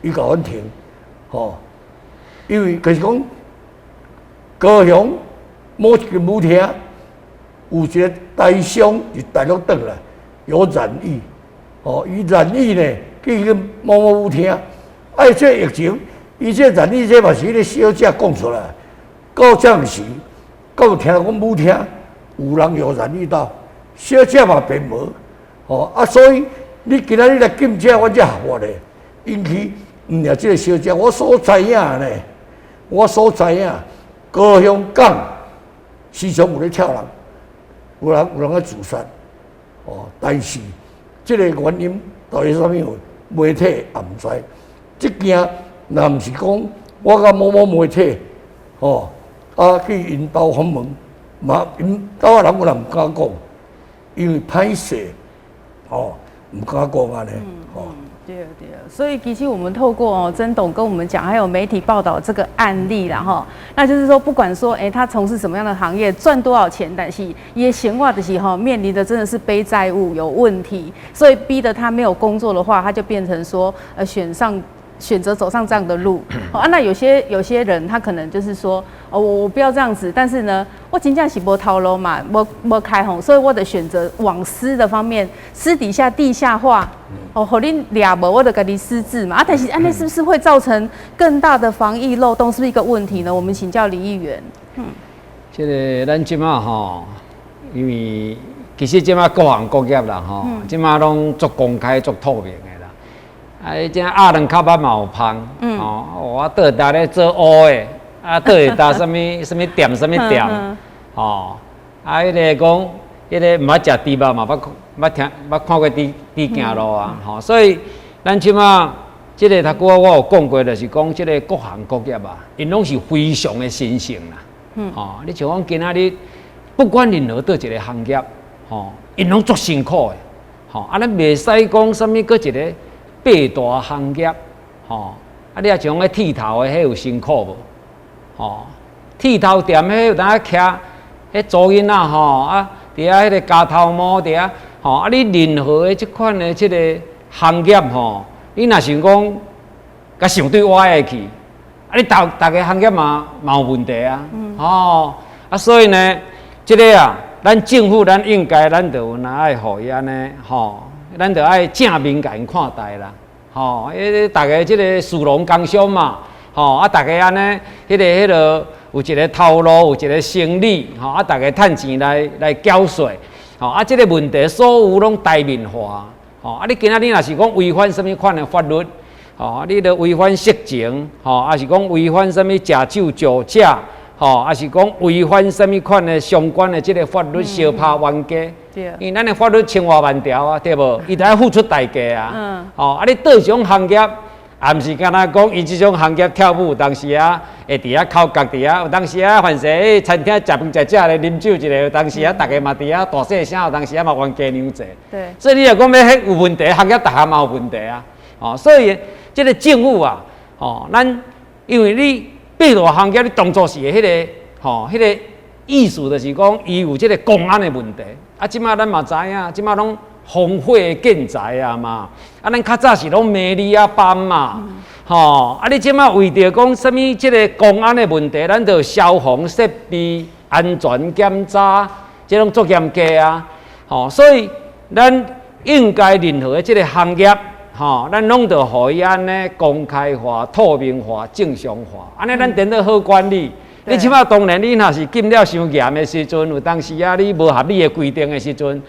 伊共阮停，吼，因為就是講高雄某一間舞廳有一个台商佇大陸轉來，有染疫，吼，伊染疫呢，去彼某某舞廳，啊，這疫情，伊這染疫這嘛是彼个小姐講出來，到這時，閣有聽講舞廳有人有染疫到，小姐嘛並無，吼，啊，所以你今仔日來禁這，阮這合法的，引起毋爾這个小姐，我所知影呢，我所知影，高雄港時常有咧跳人，有人咧自殺，哦，但是這个原因到底啥物？媒體也毋知。這件若毋是講我佮某某媒體，吼，啊去𪜶兜訪問，嘛𪜶兜的人有人毋敢講，因為歹勢，吼，毋敢講按呢，吼。對對，所以其實我們透過哦曾董跟我們講，還有媒體報道這個案例啦哈，那就是說不管說哎他從事什麼樣的行業，賺多少錢，但是也閒話的時候面臨的真的是背債務有問題，所以逼得他沒有工作的話，他就變成說選擇走上這樣的路。啊，那有些人他可能就是說，哦，我不要這樣子，但是呢，我真正是無頭路嘛，無開放，所以我的選擇往私的方面，私底下地下化，哦，予恁掠無，我就家己私自嘛。啊，但是按呢是不是會造成更大的防疫漏洞，是不是一個問題呢？我們請教李議員。嗯，這个咱這馬吼，因為其實這馬各行各業啦吼，這馬攏足公開、足透明的啦。啊，你這鴨卵較捌嘛有芳，吼，我倒會當咧做烏的，啊，倒會當啥物啥物店啥物店，吼，啊，彼个講，彼个毋捌食豬肉嘛，捌捌聽捌看過豬豬行路啊，吼，所以咱這馬這个頭拄仔我有講過，就是講這个各行各業啊，𪜶攏是非常的神聖啦，吼，你像講今仔日。不管任何佗一个行業，吼，𪜶攏足辛苦的，吼，啊，咱袂使講啥物閣一個八大行業，吼，啊，你若像彼剃頭的，彼有辛苦無？吼，剃頭店彼有當徛，彼查某囡仔吼，啊，佇遐彼個咬頭毛佇遐，吼，啊，你任何的這款的這個行業吼，你若想講，共想對歪的去，啊，你逐逐个行業嘛嘛有問題啊，吼，啊，所以呢，這个啊，咱政府咱應該咱就有若愛予伊按呢，吼，咱就愛正面共𪜶看待啦，吼，彼個逐个這个士農工商嘛，吼，啊，逐个按呢，彼个有一個頭路，有一個生理，吼，啊，逐个趁錢來來繳稅，吼，啊，這个問題所有攏台面化，吼，啊，你今仔你若是講違反啥物款的法律，吼，你著違反色情，吼，抑是講違反啥物食酒酒駕，吼，抑是講違反啥物款的相關的這个法律，相拍冤家，因為咱的法律千外萬條啊，對無？伊著愛付出代價啊，吼，啊，你佗種行業，也毋是干焦講伊這種行業跳舞，有當時啊會佇遐口角佇遐，有當時啊，凡勢彼餐廳食飯食食咧，啉酒一下，有當時啊，逐个嘛佇遐大細聲，有當時啊嘛冤家娘濟。所以你若講欲彼有問題，行業逐項嘛有問題啊。哦，所以這个政府啊，吼，咱因為你八大行業，你當作是彼个，吼，彼个意思就是講，伊有這个公安的問題。啊，這馬咱嘛知影，這馬攏荒廢建材啊嘛，啊，咱較早是攏迷你仔枋嘛，吼，啊，你這馬為著講啥物這个公安的問題，咱就消防設備安全檢查，這攏足嚴格啊，吼，所以咱應該任何的這个行業，吼，咱攏著予伊按呢公開化、透明化、正常化，按呢咱顛倒好管理。你這馬當然，你若是禁了傷嚴的時陣，有當時啊，你無合理的規定的時陣，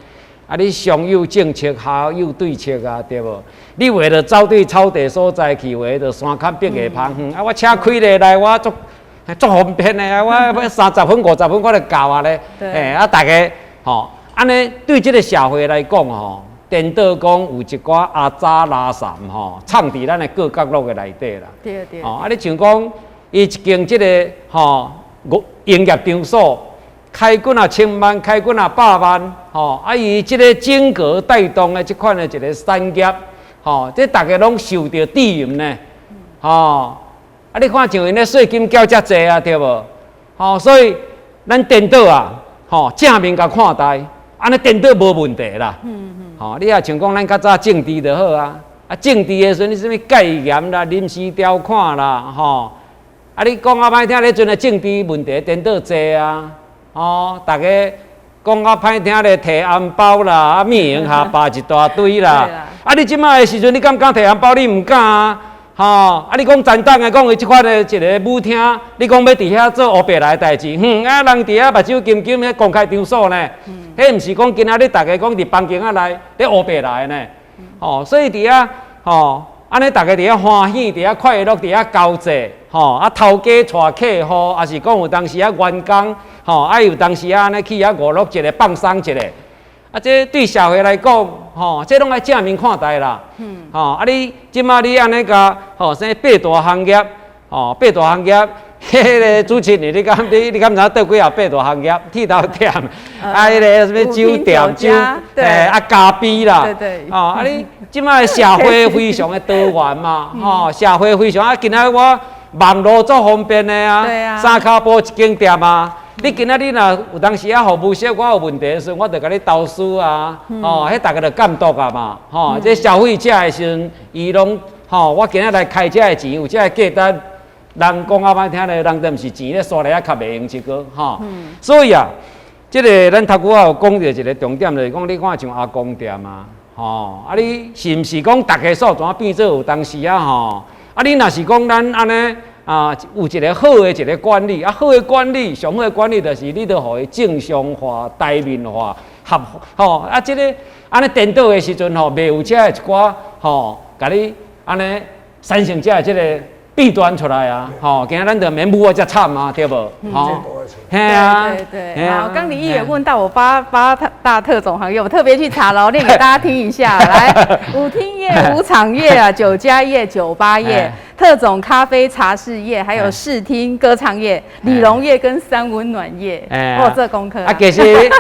啊，你上有政策，下有對策啊，對無？你為了走對草地所在去，有的就山崁逼個芳遠，啊，我車開過來，我足足方便的啊，我30分、50分我就到啊咧。欸，啊，逐家吼，按呢對這个社會來講吼，顛倒講有一寡阿雜垃圾吼，藏佇咱的各角落的內底啦。對對。吼，啊，你像講，伊一間這个吼，營業場所開幾若千萬，開幾若百萬，吼，啊，伊這个整個帶動的這款的一个產業，吼，這逐家攏受著制約呢，吼，啊，你看像𪜶咧稅金繳遮濟啊，對無？吼，所以咱顛倒啊，吼，正面共看待，按呢顛倒無問題啦。吼，你若像講咱較早政治就好啊，啊，政治的時陣你啥物戒嚴啦、臨時條款啦，吼，啊，你講較歹聽，彼陣的政治問題顛倒濟啊，吼，逐家講較歹聽咧，提紅包啦，啊，面用下巴一大堆啦，啊，你這馬的時陣，你敢敢提紅包？你毋敢啊，吼，啊，你講陳黨的講伊這款的一个舞廳，你講欲佇遐做烏白來的代誌，哼，啊，人佇遐目睭金金，彼公開場所呢，彼毋是講今仔日逐家講佇房間仔內咧烏白來的呢，吼，所以佇遐，吼，按呢逐家佇遐歡喜，佇遐快樂，佇遐交際，吼，啊，頭家帶客戶，抑是講有當時啊員工，吼，啊有當時啊按呢去遐娛樂一下，放鬆一下，啊，這對社會來講，吼，這攏愛正面看待啦，吼，啊你這馬你按呢共，吼，啥八大行業，吼，八大行業，彼个主持人，你敢知影佗幾項八大行業？剃頭店，啊，彼个啥物酒店、酒，欸，啊，咖啡啦，吼，啊你這馬社會非常的多元嘛，吼，社會非常啊，今仔我網路足方便的啊，三跤步一間店啊。你今仔日若有當時啊服務說我有問題的時陣，我就共你投訴啊，吼，彼逐家就監督啊嘛，吼，這消費者的時陣，伊攏吼，我今仔來開這个錢，有這个價值，人講較歹聽咧，人都毋是錢咧刷來啊，較袂用一個，吼。所以啊，這个咱頭拄仔有講著一个重點，就是講你看像阿公店啊，吼，啊你是毋是講逐个數怎變做有當時啊，吼，啊你若是講咱按呢啊，有一个好的一个管理，啊好的管理，上好的管理就是你著予伊正常化、台面化、合吼，啊這个按呢顛倒的時陣吼，袂有這个一寡吼，共你按呢產生這个這个弊端出來啊，吼，今仔咱就免舞啊遮慘啊，對無？吼，對對對，好，剛李議員問到我八八大特種行業，我特別去查了，我念給大家聽一下。來，舞廳業、舞場業啊，酒家業、酒吧業。特種咖啡茶室業，還有視聽歌唱業、理容業跟三溫暖業。哦，這功課。啊，其實，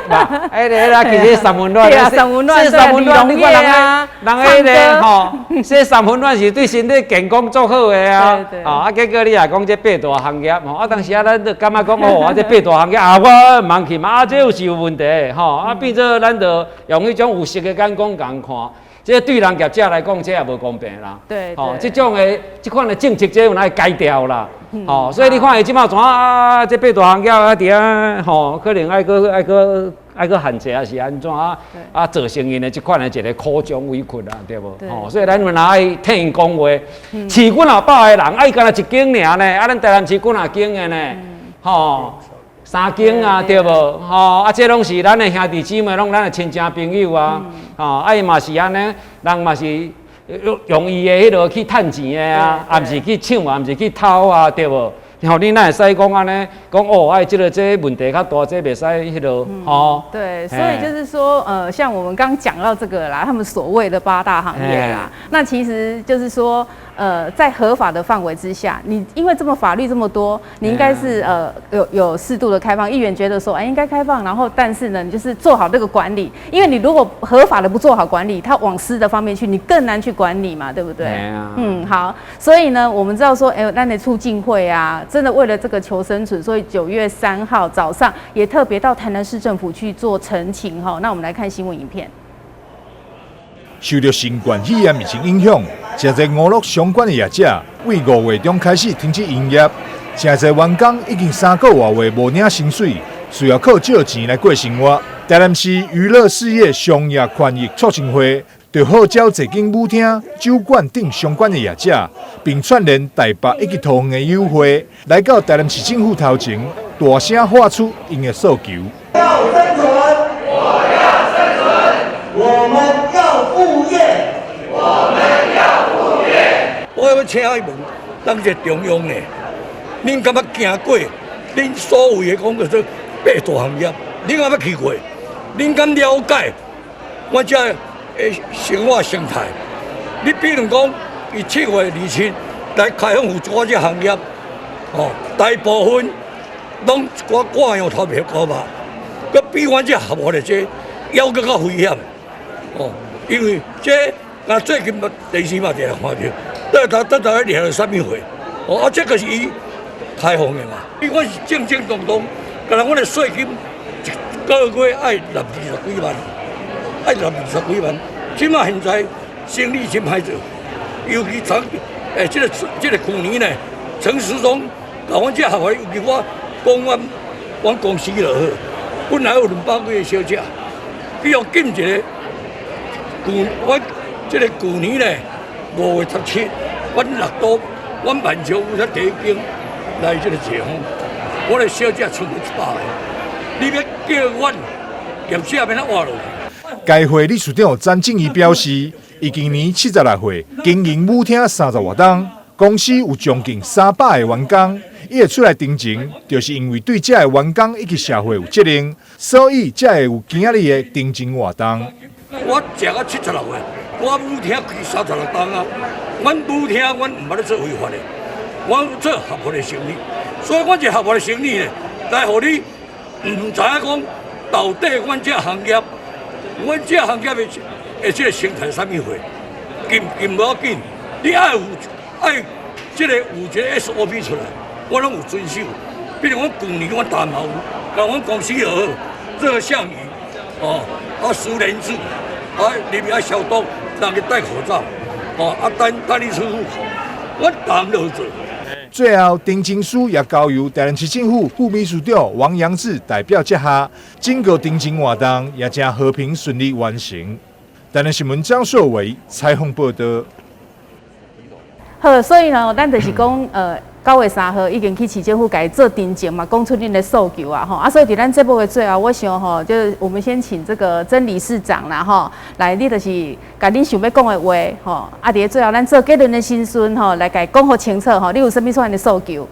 哎，啦，其實三溫暖，對啊，三溫暖，三溫暖，你看人人彼个吼，這三溫暖是對身體健康足好的啊。哦，啊，結果你也講這八大行業，吼，啊，當時啊，咱就感覺講哦，啊，這八大行業啊，我毋通去嘛，啊，這有是有問題，吼，啊，變做咱就用彼種有色的眼光共看。這對人業者來講，這也無公平啦。吼，這種的這款的政策，這有哪會改掉啦？吼，所以你看伊這馬怎啊？這八大行業啊，佇遐吼，可能愛閣愛閣愛閣限制，還是按怎啊？啊，造成𪜶的這款的一個苦衷委屈啊，對無？吼，所以咱嘛愛替𪜶講話。市幾若百个人，啊，伊干焦一間爾呢？啊，咱台南市幾若間的呢？吼。三間啊，對無？吼，啊，這攏是咱的兄弟姊妹，攏咱的親戚朋友啊，吼，啊，伊嘛是按呢，人嘛是用用伊的彼落去趁錢的啊，啊，毋是去搶啊，毋是去偷啊，對無？吼，你哪會使講按呢？講哦，哎，這个這個問題較大，這袂使彼落，吼。對，所以就是說，像我們剛講到這個啦，他們所謂的八大行業啦，那其實就是說，在合法的範圍之下，你因為這麼法律這麼多，你應該是有適度的開放。議員覺得說，哎，應該開放，然後但是呢，你就是做好這個管理，因為你如果合法的不做好管理，它往私的方面去，你更難去管理嘛，對不對？嗯，好，所以呢，我們知道說，哎，咱的促進會啊，真的為了這個求生存，所以9月3號早上也特別到台南市政府去做陳情哈。那我們來看新聞影片。受著新冠肺炎疫情影響，誠濟娛樂相關的業者對5月中開始停止營業，誠濟員工已經3個外月無領薪水，需要靠借錢來過生活。台南市娛樂事業商業權益促進會就號召濟間舞廳、酒館等相關的業者，並串聯台北以及桃園的友會，來到台南市政府頭前，大聲喊出𪜶的訴求。要生存，我要生存，我們要復業，我們要復業。我欲請問，咱這中央的，恁敢捌行過？恁所謂的講叫做八大行業，恁敢捌去過？恁敢了解阮遮的生活生態？你比如講，伊7月27來開放有一寡這行業，哦，大部分攏一寡掛羊頭賣狗肉，閣比阮這合法的這猶閣較危險，哦，因為這若最近嘛電視嘛定看著，等下等下咧掠啥物貨？哦，啊，這個是伊開放的嘛？伊阮是正正當當，敢若阮的稅金一個月愛納20幾萬，愛納20幾萬。這馬現在生意真歹做，尤其從這個去年呢，陳時中共阮這合法，尤其我講阮阮公司就好，本來有200幾个小姐，去予禁一个，舊阮這个舊年呢5月17，阮六都阮萬兆有才第一間來這个解封，我的小姐剩100个，你欲叫阮業者欲按怎活落去？該會理事長詹靜怡表示，伊今年76歲，經營舞廳30外冬，公司有將近300個員工。伊會出來陳情，就是因為對這个員工以及社會有責任，所以才會有今仔日的陳情活動。我食到76歲，我舞廳開36冬啊！阮舞廳阮毋捌咧做違法的，阮做合法的生意，所以阮這合法的生意呢，來予你毋知影講到底阮這行業，阮這行業的這个生態啥物貨，禁禁無要緊，你愛有愛這个有一个 SOP 出來。我攏有遵守，比如講舊年阮台嘛有，共阮公司就好，熱像儀，哦，啊實聯制，啊入去愛消毒，人去戴口罩，哦，啊等等你出戶口，阮逐項都有做。最後，陳情書也交由台南市政府副秘書長王陽志代表接下，整個陳情活動也誠和平順利完成。台南新聞張碩偉採訪報道。好，所以呢，咱就是講，9月3號已經去市政府共伊做陳情嘛，講出恁的訴求啊，吼啊，所以佇咱節目的最後，我想吼，就是我們先請這個曾理事長啦，吼，來，你就是共恁想欲講的話，吼，啊，佇咧最後咱做結論的時陣，吼，來共伊講予清楚，吼，你有啥物款的訴求？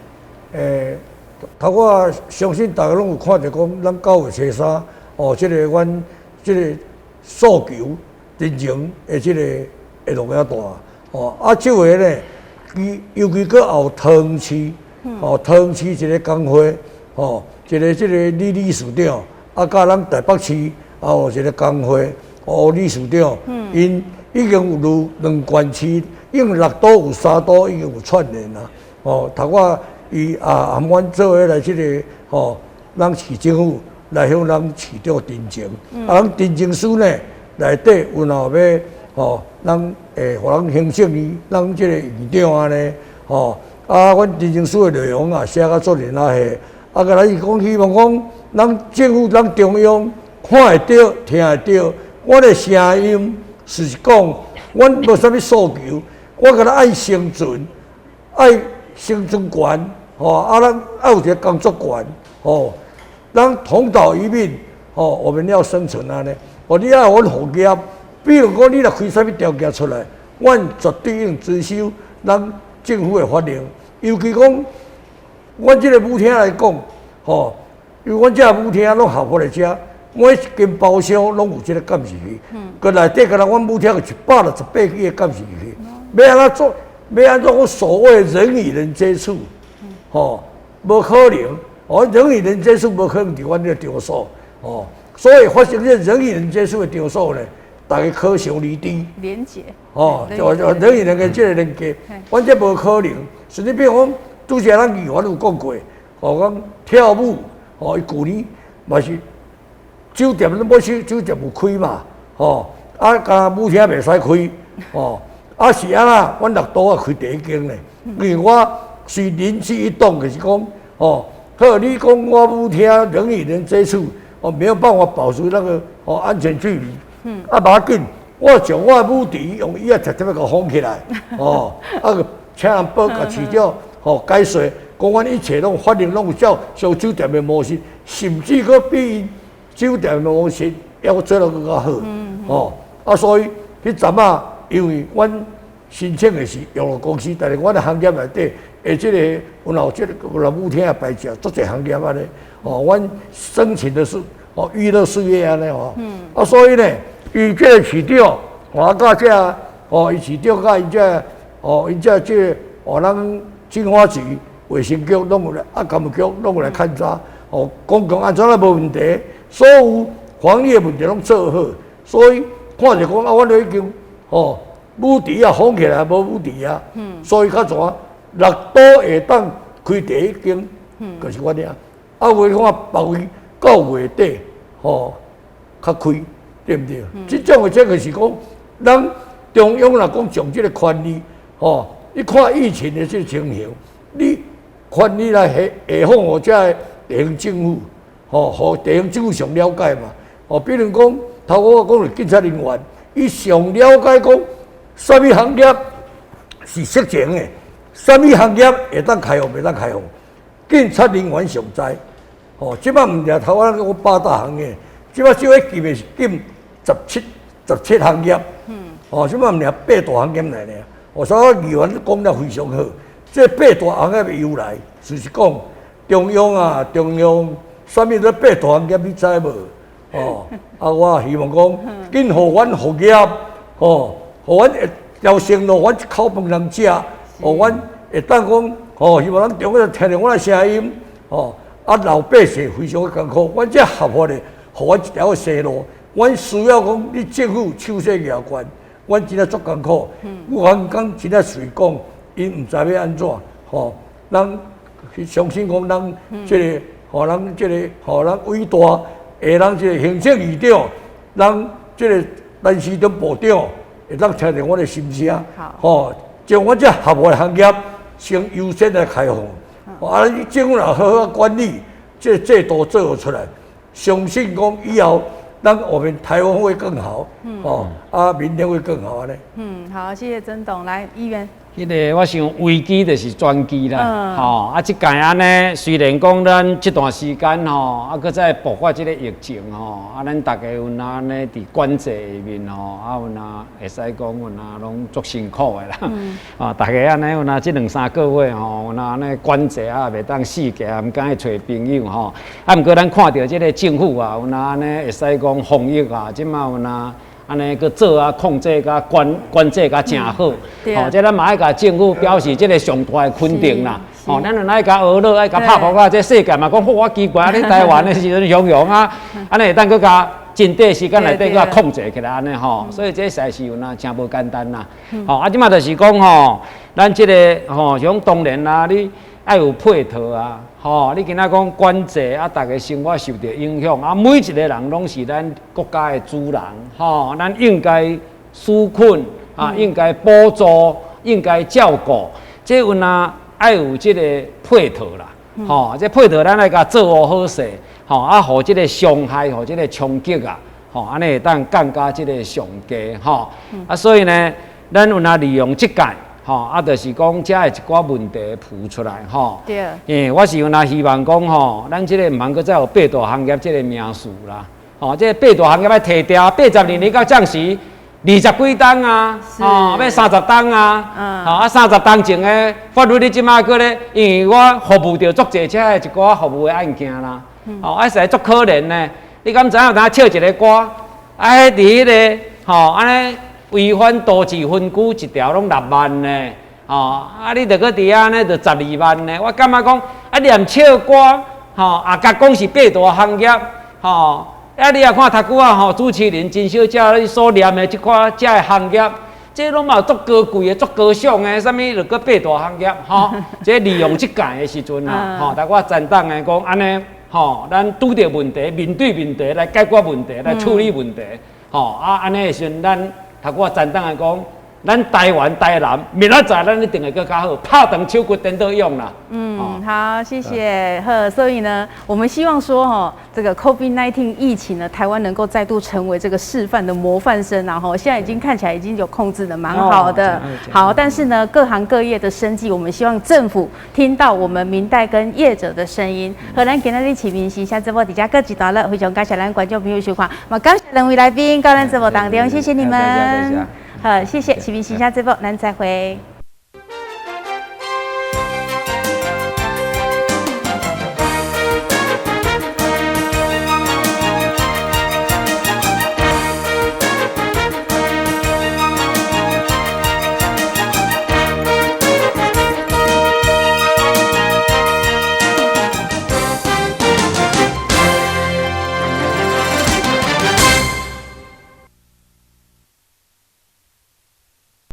頭我相信大家攏有看著講，咱9月23，哦，這個阮這個訴求陳情的這個會落遐大，哦，啊，這回呢，其尤其閣後桃園市，吼，桃園市一个工會，吼，一個這個李理事長，啊，佮咱台北市也有一個工會，吳理事長，𪜶已經有如兩縣市，已經六都有三都已經有串聯啦，吼，頭我伊啊含阮做伙來這個，吼，咱市政府來向咱市長陳情，啊，咱陳情書呢內底有若欲，吼，咱會予咱行政院，咱這個院長按呢，吼，啊，阮陳情書的內容啊寫甲足連仔細，啊，閣來是講希望講，咱政府、咱中央看會著、聽會著，我的聲音是講，阮無啥物訴求，我敢若愛生存，愛生存權，吼，啊，咱愛有一個工作權，吼，咱同島一命，吼，我們要生存按呢，哦，你愛予阮復業。比如講，你若開啥物條件出來，阮絕對應遵守咱政府的法令。尤其講，阮這個舞廳來講，吼，因為阮這個舞廳攏合法的遮，每一間包廂攏有這個監視器。閣內底，敢若阮舞廳有168支的監視器。欲按怎做？欲按怎講所謂人與人接觸，吼，無可能。哦，人與人接觸無可能佇阮這個場所，哦，所以發生這人與人接觸的場所呢，大家可想而知，連結，哦，就就人與人的這個連結，阮這無可能。甚至比如講，拄才咱議員有講過，吼，講跳舞，吼，伊舊年嘛是酒店攏無收，酒店有開嘛，吼，啊，敢舞廳袂使開，吼，啊是按怎，阮六都啊開第一間咧，因為我隨靈機一動，就是講，吼，好，你講我舞廳人與人接觸，哦，沒有辦法保持那個哦安全距離。啊，無要緊，我將我的舞池用椅仔貼貼共封起來，哦，啊，請人報共市長，吼解說，講阮一切攏法令攏有照像酒店的模式，甚至閣比酒店的模式猶做得閣較好，吼，啊，所以彼陣仔，因為阮申請的是娛樂公司，但是阮的行業內底，的這個有有這個有舞廳的牌照，足濟行業按呢，哦，阮申請的是哦娛樂事業按呢吼，啊，所以呢，伊這個市長，我佮這哦，伊市長佮𪜶這哦，𪜶這這個哦，咱經發局、衛生局攏有來，啊，工務局攏有來勘察，哦，公共安全也無問題，所有防疫的問題攏做好，所以看著講啊，阮都已經哦，舞池也封起來，無舞池啊，所以較怎六都會當開第一間，就是阮遐，啊，有的講別位到月底，吼，較開。對毋對？這種的這個是講，咱中央若講將這個權力，吼，你看疫情的這個情形，你權力來下下放予這個地方政府，吼，予地方政府上了解嘛。哦，比如講，頭我講的警察人員，伊上了解講，啥物行業是色情的，啥物行業會當開放，袂當開放，警察人員上知。吼，這擺毋是頭我講八大行業，這擺少去禁的是禁十七行業，哦，這擺毋是八大行業來爾。哦，所以我議員講得非常好。這八大行業的由來，就是講中央啊，中央啥物都八大行業，你知無？哦，啊，我希望講，緊予阮復業，哦，予阮一條生路，阮一口飯通食，予阮會當講，哦，希望咱中央聽著阮的聲音，哦，啊，老百姓非常艱苦，阮這合法的，予阮一條生路。阮需要講，你政府手勢舉懸，阮真正足艱苦。有人講真正隨講，𪜶毋知欲按怎，吼，咱相信講，咱這個，吼，咱這個，吼，咱偉大的咱這個行政院長，咱這個陳時中部長，會當聽著阮的心聲，吼，將阮這合法行業先優先來開放。啊，你政府若好好管理，這個制度做出來，相信講以後。咱我們台灣會更好，哦，啊，明天會更好呢。嗯，好，謝謝曾董，來議員。彼個我想危機就是轉機啦，吼，啊，這屆按呢，雖然講咱這段時間吼，啊，閣再爆發這個疫情吼，啊，咱逐家有哪按呢佇管制下面吼，啊，有哪會使講有哪攏足辛苦的啦，啊，逐家按呢有哪這兩三個月吼，有哪按呢管制啊，袂當四界，毋敢去揣朋友吼，啊，毋過咱看著這個政府啊，有哪按呢會使講防疫啊，這馬有哪。按呢閣做啊，控制佮管管制佮誠好。吼，這咱嘛愛共政府表示這个上大的肯定啦。吼，咱若愛共呵咾，愛共拍噗仔，這世界嘛講，好啊奇怪，你台灣的時陣雄雄啊，按呢會當閣共真短時間內底閣共控制起來按呢吼，所以這實在是有影誠無簡單啦。吼，啊，這馬就是講吼，咱這个吼，像當然啦，你愛有配套啊，吼，你今仔講管制啊，逐个生活受著影響啊，每一个人攏是咱國家的主人，吼，咱應該紓困啊，應該補助，應該照顧，這有影愛有這个配套啦，吼，這配套咱愛共做好勢，吼，啊，予這个傷害，予這个衝擊啊，吼，按呢會當降甲這个上低，吼，啊，所以呢，咱有影利用這屆。吼，啊，就是講遮的一寡問題浮出來，吼。欸，我是有影希望講吼，咱這个毋通閣再有八大行業這个名詞啦。吼，這个八大行業愛提掉，82年到這時20幾冬啊，吼，欲30冬啊，吼，啊，30冬前的法律你這馬閣咧，因為我服務著足濟遮的一寡服務的案件啦，吼，啊，實在足可憐呢。你敢知影有當唱一个歌，啊，彼佇彼个，吼，按呢。違反都市分區一條攏6萬呢，吼，啊，你著閣佇遐呢，就12萬呢。我感覺講，啊，念唱歌，吼，也共講是八大行業，吼，啊，你也看頭拄仔吼，主持人真少遮你所念的這寡遮的行業，這攏嘛有足高貴的、足高尚的，啥物就閣八大行業，吼，這利用這屆的時陣啊，吼，但我贊同的講，按呢，吼，咱拄著問題，面對問題來解決問題，來處理問題，吼，啊，按呢的時陣咱。頭拄仔贊同來講，咱台灣台南明仔載咱一定會閣較好，拍斷手骨顛倒勇啦。嗯，好，謝謝。好，所以呢，我們希望說，哈，這個 COVID-19 疫情呢，台灣能夠再度成為這個示範的模範生，然後現在已經看起來已經有控制的蠻好的。好，但是呢，各行各業的生計，我們希望政府聽到我們民代跟業者的聲音。好，咱今仔日市民形象節目佇遮告一段落，非常感謝咱觀眾朋友收看，嘛感謝兩位來賓到咱節目當中，謝謝你們。好，謝謝市民形象節目，咱再會。